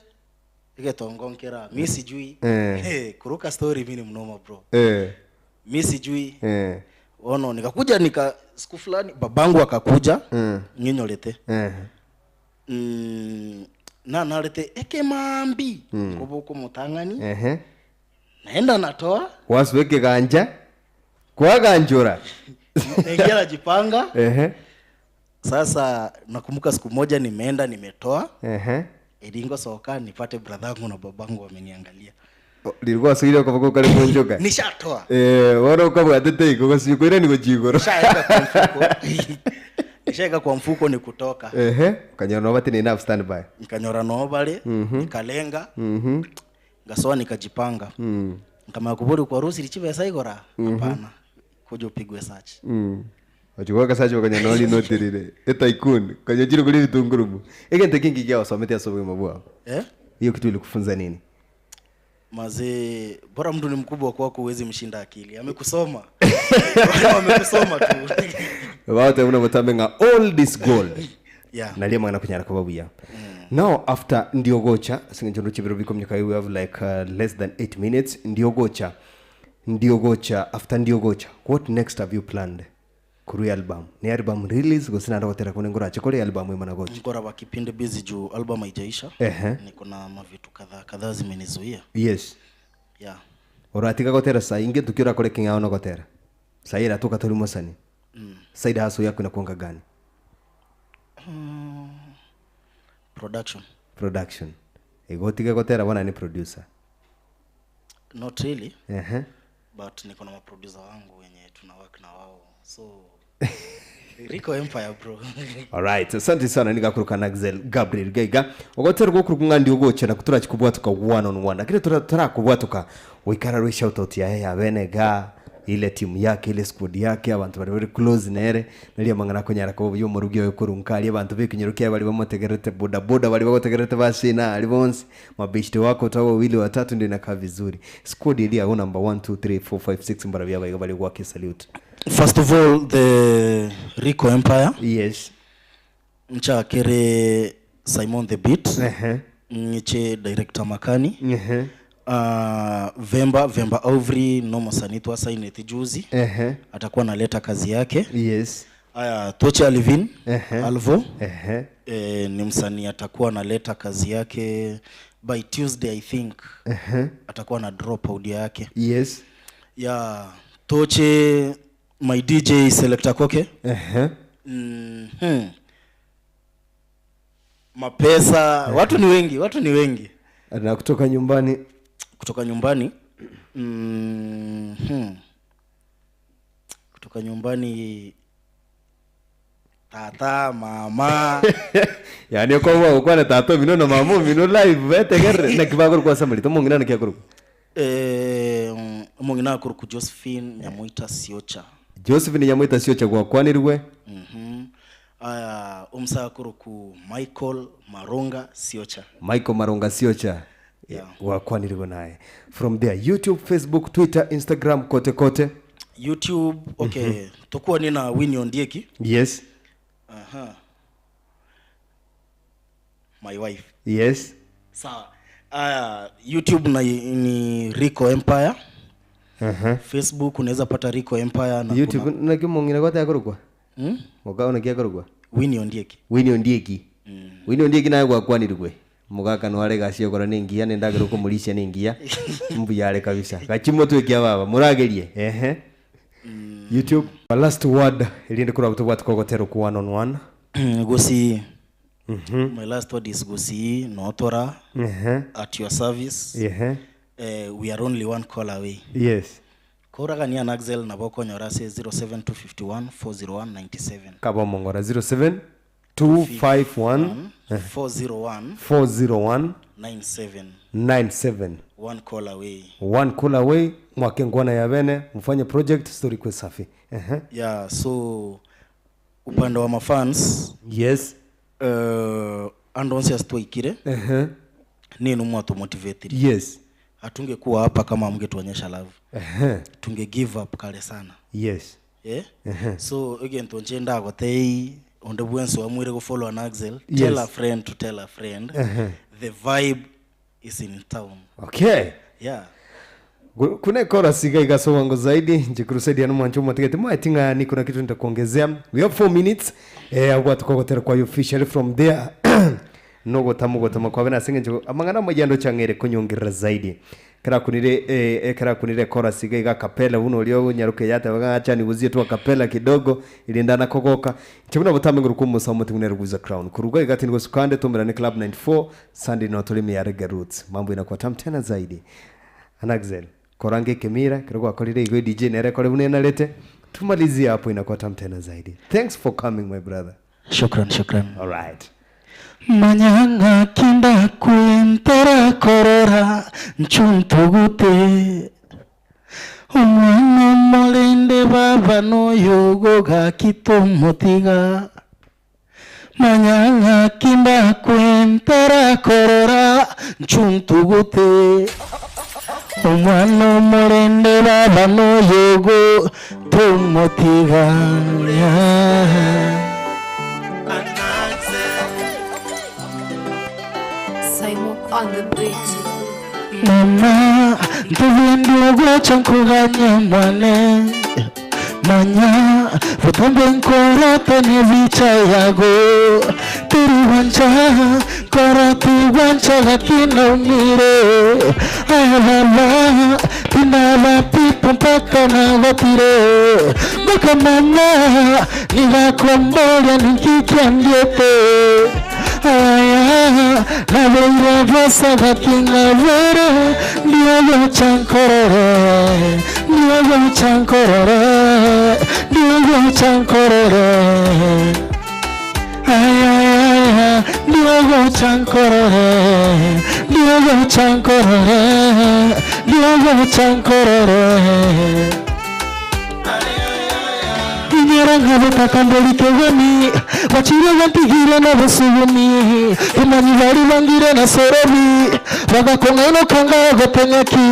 [SPEAKER 4] egetongo nkera mi sijui
[SPEAKER 3] Eh.
[SPEAKER 4] eh kuruka story mi ni mnoma bro
[SPEAKER 3] Eh.
[SPEAKER 4] mi sijui
[SPEAKER 3] Eh.
[SPEAKER 4] ono nikakuja nika siku fulani babangu akakuja
[SPEAKER 3] Mm.
[SPEAKER 4] ng'inyorete
[SPEAKER 3] Eh.
[SPEAKER 4] mm, nanarete ekemambi mm. kobuka omotang'ani
[SPEAKER 3] Ehe.
[SPEAKER 4] naenda natoa
[SPEAKER 3] Wasweke ganja kwaganjura.
[SPEAKER 4] naingia najipanga
[SPEAKER 3] Ehe.
[SPEAKER 4] sasa nakumbuka siku moja nimeenda nimetoa
[SPEAKER 3] Ehe.
[SPEAKER 4] eringo soka nipate bradhangu na babangu wameniangalia
[SPEAKER 3] Lilikuwa suire ukavuga ukari kunjuka.
[SPEAKER 4] nishatoa
[SPEAKER 3] Eh, wona ukabwatete iko gosikwira ni gocigoro.
[SPEAKER 4] nishaeka kwa mfuko nishaeka kwa mfuko ni kutoka
[SPEAKER 3] Ehe. Ukanyora no batini enough stand by.
[SPEAKER 4] nikanyora noobale nikalenga ngasoa nikajipanga
[SPEAKER 3] Mm.
[SPEAKER 4] nkamaya kubori kwa rusi lichivesa igora hapana kuja upigwe search
[SPEAKER 3] Mm. Ochukua kasacho kanya noli notirire. E tycoon kanya chiro kuli vitunguru. Egente kingi kia wasomete asubuhi mabwa.
[SPEAKER 4] eh?
[SPEAKER 3] Hiyo kitu ilikufunza nini?
[SPEAKER 4] Mazee, bora mtu ni mkubwa kwako huwezi mshinda akili amekusoma amekusoma tu
[SPEAKER 3] Wate una mutambe all this gold.
[SPEAKER 4] yeah.
[SPEAKER 3] Nalia mwana kunyara kwa babuya. Now after Ndiogocha, singenjondo chibiro bikomnyaka we have like less than 8 minutes. Ndiogocha. Ndiogocha after Ndiogocha. What next have you planned? Kuru album. Ni album release gosina ndogotera kune ngora chikole album imana gocha.
[SPEAKER 4] Nkora wa kipindi busy juu album haijaisha
[SPEAKER 3] Ehe.
[SPEAKER 4] niko na mavitu kadhaa kadhaa zimenizuia
[SPEAKER 3] Yes.
[SPEAKER 4] yeah.
[SPEAKER 3] Oratiga gotera sai inge tukira kore king'ao no gotera. Sai ira tuka tuli mosani. Mm. Side hustle yako inakuanga gani?
[SPEAKER 4] Production
[SPEAKER 3] Production. Igotiga gotera bwana ni producer.
[SPEAKER 4] Not really
[SPEAKER 3] Ehe.
[SPEAKER 4] but niko na maproducer wangu wenye tuna work na wao so Rico Empire bro
[SPEAKER 3] Alright, asante sana nigakuruka na Axel Gabriel Gaiga. Ogotera gukuru ngandi ogocha na kutura chikubwatuka one on one. Lakini tura tura kubwatuka wikara rwe shout out ya ya bene ga ile timu yake ile squad yake abantu bari very close nere naria mangana konyara ko yo murugi oyo kurunka ari abantu bekinyerukia bari bamutegerete boda boda bari bagotegerete basina ari bonse mabeshte wako tawo wawili watatu ndio inakaa vizuri squad ili ya number 1 2 3 4 5 6 mbara bya bari bari gwake salute
[SPEAKER 4] first of all the Rico Empire
[SPEAKER 3] yes
[SPEAKER 4] nchakere Simon the Beat
[SPEAKER 3] ehe
[SPEAKER 4] ngiche director Makani
[SPEAKER 3] ehe
[SPEAKER 4] Vemba Vemba Ovri no msanii twasaineti juzi
[SPEAKER 3] ehe
[SPEAKER 4] atakuwa analeta kazi yake
[SPEAKER 3] yes
[SPEAKER 4] aya Toche Alvin
[SPEAKER 3] Ehe.
[SPEAKER 4] Alvo
[SPEAKER 3] ehe
[SPEAKER 4] e, ni msanii atakuwa analeta kazi yake by Tuesday I think
[SPEAKER 3] ehe
[SPEAKER 4] atakuwa na drop audio yake
[SPEAKER 3] yes
[SPEAKER 4] ya Toche my DJ Selector Koke
[SPEAKER 3] ehe
[SPEAKER 4] mm-hmm. Mapesa watu ni wengi watu ni wengi
[SPEAKER 3] na kutoka nyumbani
[SPEAKER 4] kutoka nyumbani mm-hmm. kutoka nyumbani tata mama
[SPEAKER 3] yani okoba okwana tata mino na mama mino live betegerere na kibagoro kwa samali tomongina na kiakoro
[SPEAKER 4] eh, omong'ina akoroku Josephine Nyamoita Siocha
[SPEAKER 3] Josephine Nyamoita sio chagua kwanirwe
[SPEAKER 4] mm-hmm. aya omusa akoroku Michael Maronga Siocha
[SPEAKER 3] Michael Maronga Siocha
[SPEAKER 4] Yeah.
[SPEAKER 3] wakwanirwe naye from there YouTube Facebook Twitter Instagram kote kote
[SPEAKER 4] YouTube okay mm-hmm. tokuwa nina Winnie Ondieki
[SPEAKER 3] yes
[SPEAKER 4] aha my wife
[SPEAKER 3] yes
[SPEAKER 4] sawa aya YouTube na, ni Rico Empire
[SPEAKER 3] uh-huh.
[SPEAKER 4] Facebook unaweza pata Rico Empire na
[SPEAKER 3] YouTube
[SPEAKER 4] kuna,
[SPEAKER 3] na kimongina kote akorokwa
[SPEAKER 4] hmm?
[SPEAKER 3] moka ona kiakorokwa
[SPEAKER 4] Winnie Ondieki
[SPEAKER 3] Winnie Ondieki Winnie Ondieki naye gwakwanirwe mugaka nware gaciokora nä ngiya nä ndagä rwo kå må ricia nä ngiya mbuyare kabisa gachimo twekia baba muragerie ehe youtube last word iri ndi kurwa tubwat kogotero ku one on one
[SPEAKER 4] Gosi my last word is Gosi Notora
[SPEAKER 3] ehe
[SPEAKER 4] at your service
[SPEAKER 3] ehe
[SPEAKER 4] we are only one call away
[SPEAKER 3] yes
[SPEAKER 4] koragania na Axel nabo konyora se 07251 401 97
[SPEAKER 3] kaba mongora 07 251
[SPEAKER 4] 401
[SPEAKER 3] 401
[SPEAKER 4] 97
[SPEAKER 3] 97
[SPEAKER 4] one call away
[SPEAKER 3] one call away mwake ngwana ya bene mfanye project story kwe safi ehe
[SPEAKER 4] yeah so upande wa mafans
[SPEAKER 3] yes
[SPEAKER 4] andonsi asitwaikire
[SPEAKER 3] ehe
[SPEAKER 4] ninu mwatumotivatire
[SPEAKER 3] yes
[SPEAKER 4] hatungekuwa hapa kama mngetuonyesha love
[SPEAKER 3] ehe
[SPEAKER 4] tunge give up kale sana
[SPEAKER 3] Yes.
[SPEAKER 4] Eh? So egento nche ndagotei onde bwensi oamwire go follow Anaxel, tell a friend to tell a friend, the vibe is in town.
[SPEAKER 3] Okay.
[SPEAKER 4] Yeah.
[SPEAKER 3] Kuna chorus iga igasowango zaidi nchikurusaidia no mwancho mwatigete mwaeti ng'a niko na kitu nitakuongezea. We have 4 minutes agwa tukogotera kwa officially from there nogotama gotama kwabe na singencho amang'ana amajando chang'ere kunyongerera zaidi karakunire karakunire chorus iga iga kapela uno ulio nyaruke yata bagacha nibuzie tu kapela kidogo ilindana kogoka chibuna butame nguru kumusa muti nguza crown kuruga igati ngo sukande tumerane club 94 Sunday no tolimi ya Reggae Roots mambo inakuwa tamu tena zaidi. Anaxel korange kemira kidogo akorire igwe DJ nere kore bunenarete tumalizie hapo inakuwa tamu tena zaidi. Thanks for coming my brother.
[SPEAKER 4] Shukran, shukran.
[SPEAKER 3] All right.
[SPEAKER 1] Manyanga kinda kwentera korora nchuntugute omwana molende baba noyogo gakitomotiga manyanga kinda kwentera korora nchuntugute omwana omorende baba noyogo tomotiga.
[SPEAKER 5] Simon on the beat.
[SPEAKER 1] Mama ntubindi nkuganye mwane manya butumbe nkorota n'ibica yago turi wancha koroti wancha lakini umire ababa tinaba pipo mpaka nabatire mpaka mama nibakombolya nikikyambyete aya nabeire bosa bakingabere ndiyo chankorore ndiyo chankorore ndiyo chankorore aya ndiyo chankorore ndiyo chankorore ndiyo chankorore inyera nkabutaka mbolikegeni bacire bantigire n'abasubuni imanyi bari bangire na sorobi bagakonga ino kanga gotenyaki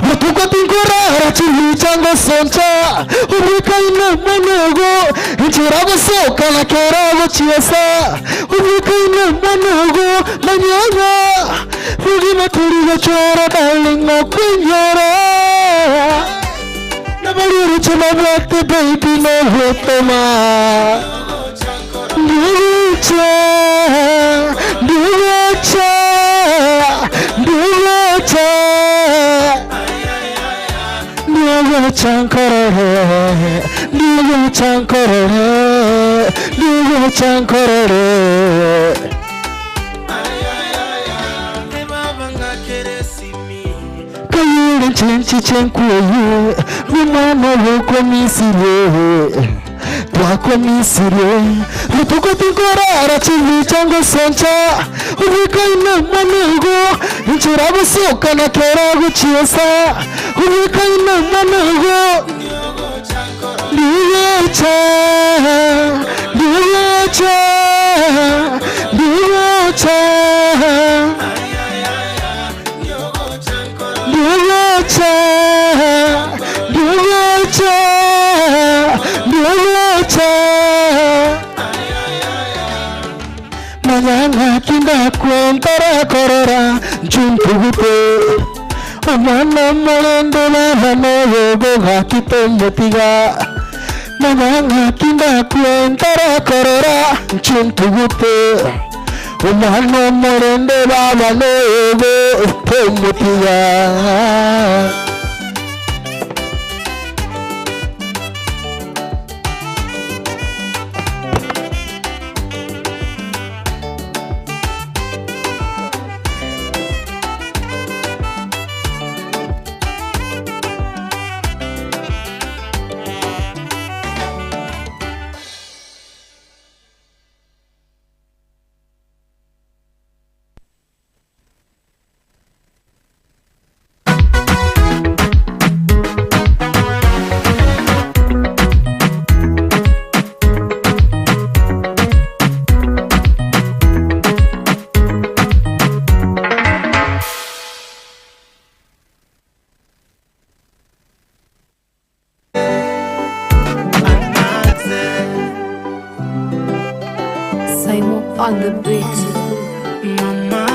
[SPEAKER 1] butuko tinkorara chivi cyangwa soncha ubika ino monogo inchira gusoka na kera guchiesa ubika ino monogo manyanya bugima turi gachora darling okwinyora Nabaliri mabwate baby no hotoma Ndicha ndicha ndicha ndiyo chankorore ndiyo chankorore ndiyo chankorore kayire nchenchi chenkuye n'umwana wukomisire twakomisire rutuko tinkorara chivi cyangwa soncha ubika inama nego inchira gusoka na kera guchiesa ubika inama nego ndiyecha ndiyecha ndiyecha ndiyecha ndiyecha ndiyecha manyanga kinda kwentara korora nchuntugute omwana molende baba noyogo gakitomotiga manyanga kinda kwentara korora nchuntugute omwana molende baba noyogo tomotiga.
[SPEAKER 5] on the beat.
[SPEAKER 1] Mama,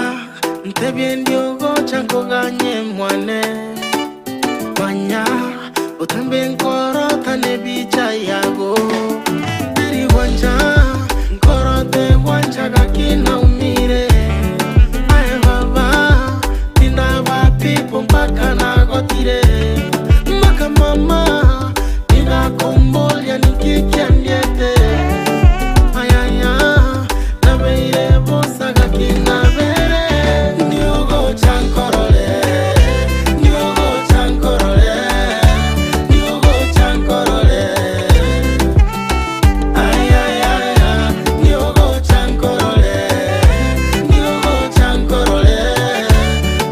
[SPEAKER 1] ntebie ndiogocha nkoganye mwane manya utambe nkorota nebicha yago ndiri gwanja nkorote gwanja gakina umire ae baba tinaba pipo mpaka nagotire mpaka mama ninakombolya nikikiandiete ayaya nabeire bosaga kinabere ndiogocha nkorore ndiogocha nkorore ndiogocha nkorore ayayaya ndiogocha nkorore ndiogocha nkorore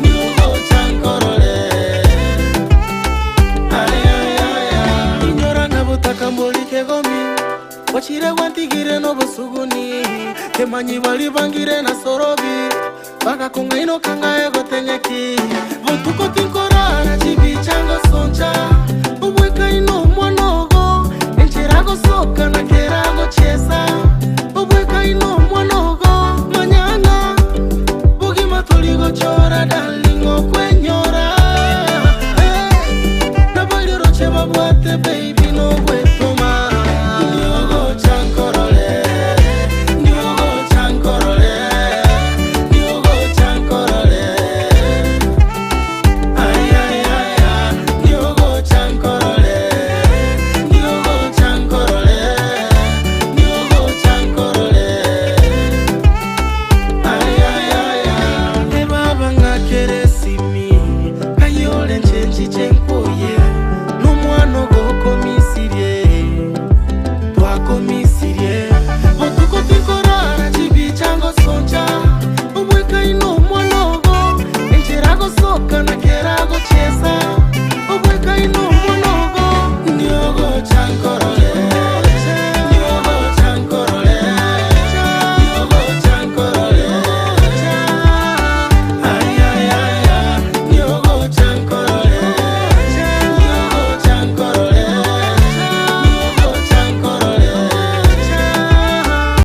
[SPEAKER 1] ndiogocha nkorore inyora nabutaka mboli kegomi wachire gwantigire n'obusuguni kemanyi bali bangire na sorobi bagakunga ino kanga egotengeki botuko tinkorara chibichango soncha.